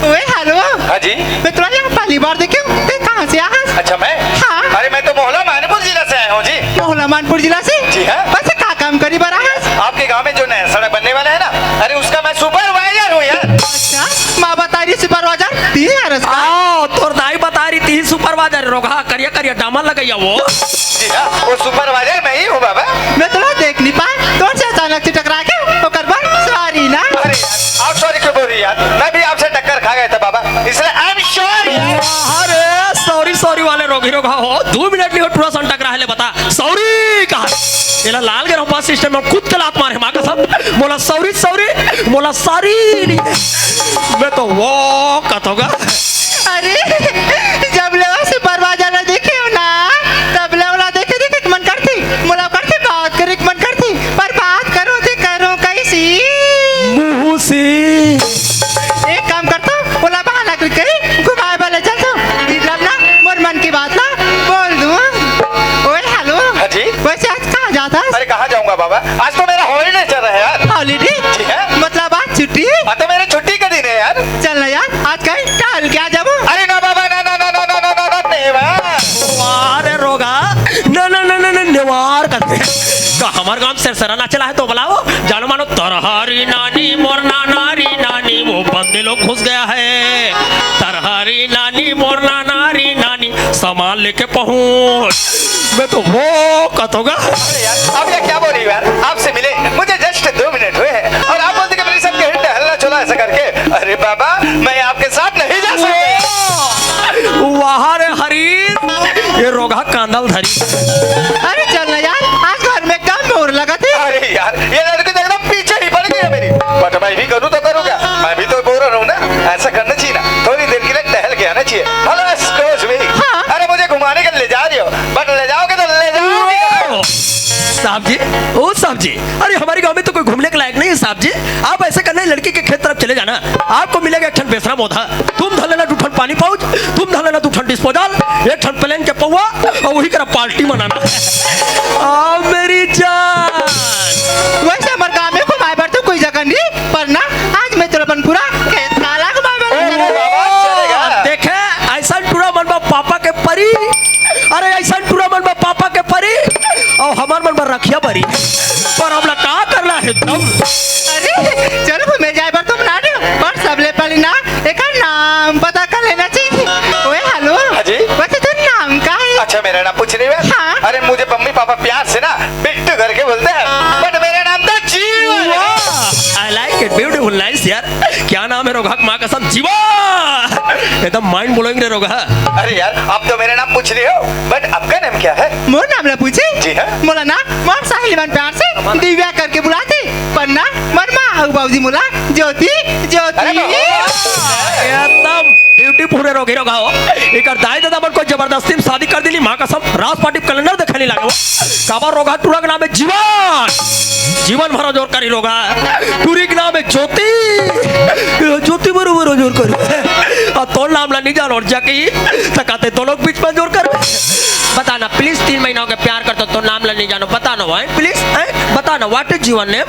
ओए हेलो। हाँ जी। मैं तोला यहाँ पहली बार देखे हूँ, तैं कहाँ से आया? अच्छा, मैं? हाँ। अरे, मैं तो मोहला मानपुर जिला से आया हूँ जी। मोहला मानपुर जिला से? जी हाँ। वैसे का काम करी बर आया? आपके गांव में जो नया सड़क बनने वाला है ना, अरे उसका मैं सुपरवाइजर हूँ यार। अच्छा, माँ बता रही सुपरवाइजर? ती यार उसका। आओ, तोर दाई बता रही ती सुपरवाइजर, रोगहा करिया करिया डामर लगैया वो। जी हाँ, वो सुपरवाइजर मैं ही हूँ बाबा। मैं तोला देख नहीं पाए, तोर से अचानक से टकरा के ओकर बर सॉरी ना। अरे यार, आप सॉरी क्यों बोल रही यार? मैं भी आपसे टक्कर खा गया था बाबा, इसलिए आई एम सॉरी यार। अरे सॉरी सॉरी वाले रोगी रोगा हो, दो मिनट नहीं हो, टूरा सन टकरा है ले बता, सॉरी कहा। एला लाल गे रहूं बस स्टैंड में, खुद के लात मारे माँ कसम। मोला सॉरी सॉरी, मोला सॉरी नहीं। मैं तो वो कथोगा। अरे, जब ले वो सुपरवाइजर ला देखे हो ना, तब ले ओला देखे देखे के मन करथे, मोला करथे बात करे के मन करथे, पर बात करो ते करो कैसी? मुंह से। एक काम करता, ओला बहाना करके घुमाए वाले चलता। इधर ना, मोर मन की बात ना बोल दूं। ओए हेलो। हाँ जी। वैसे आज कहाँ जाता? अरे कहाँ जाऊंगा बाबा, आज तो मेरा हॉलीडे चल रहा है यार। हॉलीडे? जी है। मतलब आज छुट्टी? हाँ, तो मेरी छुट्टी का दिन है यार। चल ना यार, आज कहीं टहल के आ जाबो। अरे ना बाबा, ना, ना, नेवार। वाह रे रोगा, ना, ना, ना, ना, ना, नेवार करते। का हमार गांव में सरसरा नाचे ला है तो बुलाओ, जानो मानो तरहरी नानी, मोर नानारी नानी, वो बंदे लोग घुस गया है। तरहरी नानी, मोर नानारी नानी, सामान लेके पहुंच। मैं तो वो कथोगा। अरे यार, अब ये क्या बोल रही हो यार? आपसे मिले मुझे जस्ट दो मिनट हुए हैं और आप बोलते कि मेरे साथ कहीं टहलना चला ऐसा करके। अरे बाबा, मैं आपके साथ नहीं जा सकता। वाह रे हरीश, ये रोगहा कांदल धरी। अरे चल ना यार, आज घर में एकदम बोर लगा थी। अरे यार, ये लड़की तो एकदम पीछे ही पड़ गई है मेरी। बट मैं भी करूँ तो करूँ क्या? मैं भी तो बोर रहूँ ना। ऐसा करना चाहिए ना, थोड़ी देर के लिए टहल के आना चाहिए। Hello, excuse me. हाँ। अरे मुझे घुमाने के लिए ले जा रही हो, बट ले जाओगे तो ले जाओगे कहाँ? साहब जी, ओ साहब जी, अरे हमारे गांव में तो कोई घूमने के लायक नहीं है साहब जी। आप ऐसे करना, लड़की के खेत तरफ चले जाना, आपको मिलेगा एक ठन बेसरा मोधा, तुम धर लेना दू ठन पानी पाउच, तुम धर लेना दू ठन डिस्पोजल, एक ठन प्लेन के पौवा, और वही करा पार्टी मनाना। आ मेरी जान। वैसे हमारे गांव में घुमाए बर तो कोई जगह नहीं, पर ना आज मैं तोला अपन पूरा खेत खार ला घुमाए बर ले जा रहा हूँ। बाबा, चलेगा। देखे, ऐसा टूरा मन बा पापा के परी। अरे ऐसा टूरा मन बा पापा के परी, और हमार मन बा रखिया परी। पर हमला का करना है तब? अरे चलो घूमे जाए बर तो बना रहे हो, पर सबले पहले ना एकर नाम पता कर लेना चाहिए। ओए हेलो। हाँ जी। वैसे तोर नाम का है? अच्छा, मेरा नाम पूछ रही है? हाँ। अरे मुझे मम्मी पापा प्यार से ना बिट्टू करके बोलते हैं, बट मेरा नाम तो जीवन है। I like it, beautiful, nice यार। क्या नाम है रोगहा के माँ कसम, जीवन। एकदम माइंड ब्लोइंग रे रोगहा। अरे यार, आप तो मेरा नाम पूछ रहे हो, बट आपका नाम क्या है? मोर नाम ला पूछे? जी हाँ। मोला ना मोर सहेली मन प्यार से दिव्या करके बुलाथे, पर ना मोर माँ अउ बाबूजी मोला ज्योति, ज्योति। अरे बाबा। एकदम ड्यूटी पूरे रोगी रोगा हो। एकर दाई ददा मन कोई जबरदस्ती में शादी कर दिली, माँ कसम, रास पाटी कैलेंडर देखे नहीं लागे हो। काबर रोगा टूरा के नाम हे जीवन, जीवन भर जोर करी रोगा। टूरी के नाम हे ज्योति, ज्योति बरोबर जोर करी। अउ तोर नाम ला नहीं जानो अउ जाके ही त कहते दो लोग बीच में जोर कर। बता ना प्लीज, तीन महीना हो गया प्यार करता, तोर नाम ला नहीं जानो, बता ना भाई प्लीज, हैं? बता ना, what is जीवन नेम?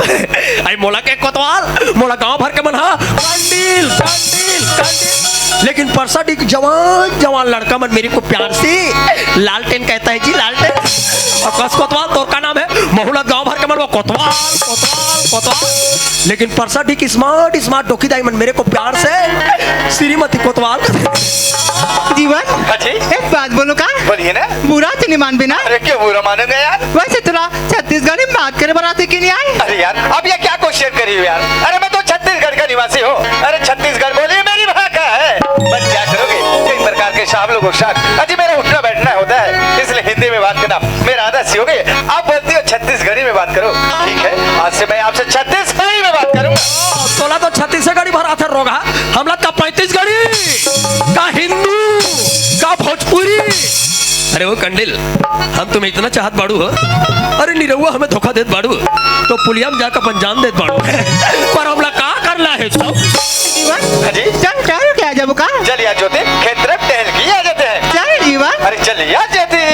आई मोला के कोतवाल, मोला गांव भर के मन हा कंडील, कंडील, कंडील। लेकिन परसा डी के जवान जवान लड़का मन मेरे को प्यार से लालटेन कहता है जी, लालटेन। अउ कस कोतवाल, तोर का नाम हे? महूला गांव भर के मन वो कोतवाल, कोतवाल, कोतवाल। लेकिन परसा डी के स्मार्ट स्मार्ट डोकी दाई मन मेरे को प्यार से श्रीमती कोतवाल। जीवन, हाँ जी। एक बात बोलूं का? बोलिए ना। बुरा तो नहीं मानबे ना? अरे क्यों बुरा मानूंगा यार? वैसे तोला छत्तीसगढ़ी में बात करे बर आथे कि नहीं आए? अरे यार, अब ये क्या क्वेश्चन करी हो यार? अरे मैं तो छत्तीसगढ़ का निवासी हूँ। अरे छत्तीसगढ़ बोली मेरी भाषा है। बस क्या करोगे, कई प्रकार के शाम लोग शाक। अजी मेरा उठना बैठना होता है, इसलिए हिंदी में बात करना मेरा आदत सी हो गई। आप बोलती हो छत्तीसगढ़ी में बात करो, ठीक है, आज से मैं आपसे छत्तीसगढ़ी में बात करूंगा। तोला तो छत्तीसगढ़ी भर आथे रोगा, हमला का पैंतीसगढ़ी, का हिंदू, का भोजपुरी। अरे वो कंडिल, हम तुम्हें इतना चाहत बाड़ू हो, अरे निरहुआ हमें धोखा देत बाड़ू, तो पुलिया में जाकर अपन जान देत बाड़ू। पर हमला का करना है तो? जीवन, हाँ जी। चल, चल, क्या जब का? चल यार ज्योति, खेत तरफ टहल के आ जाते हैं। चल जीवन। अरे चल यार ज्योति।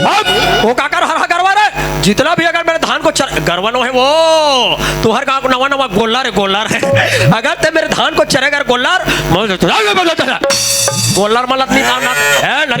अब वो काकर हर हा गरवा रे, जितना भी अगर मेरे धान को चर-, गरवा नो है वो, तुहर गाँव को नवा नवा गोल्लर हे, गोल्लर हे। अगर ते मेरे धान को चरेगा रे गोल्लर, मैं गोल्लर मलत नहीं काम ना है, लड़का।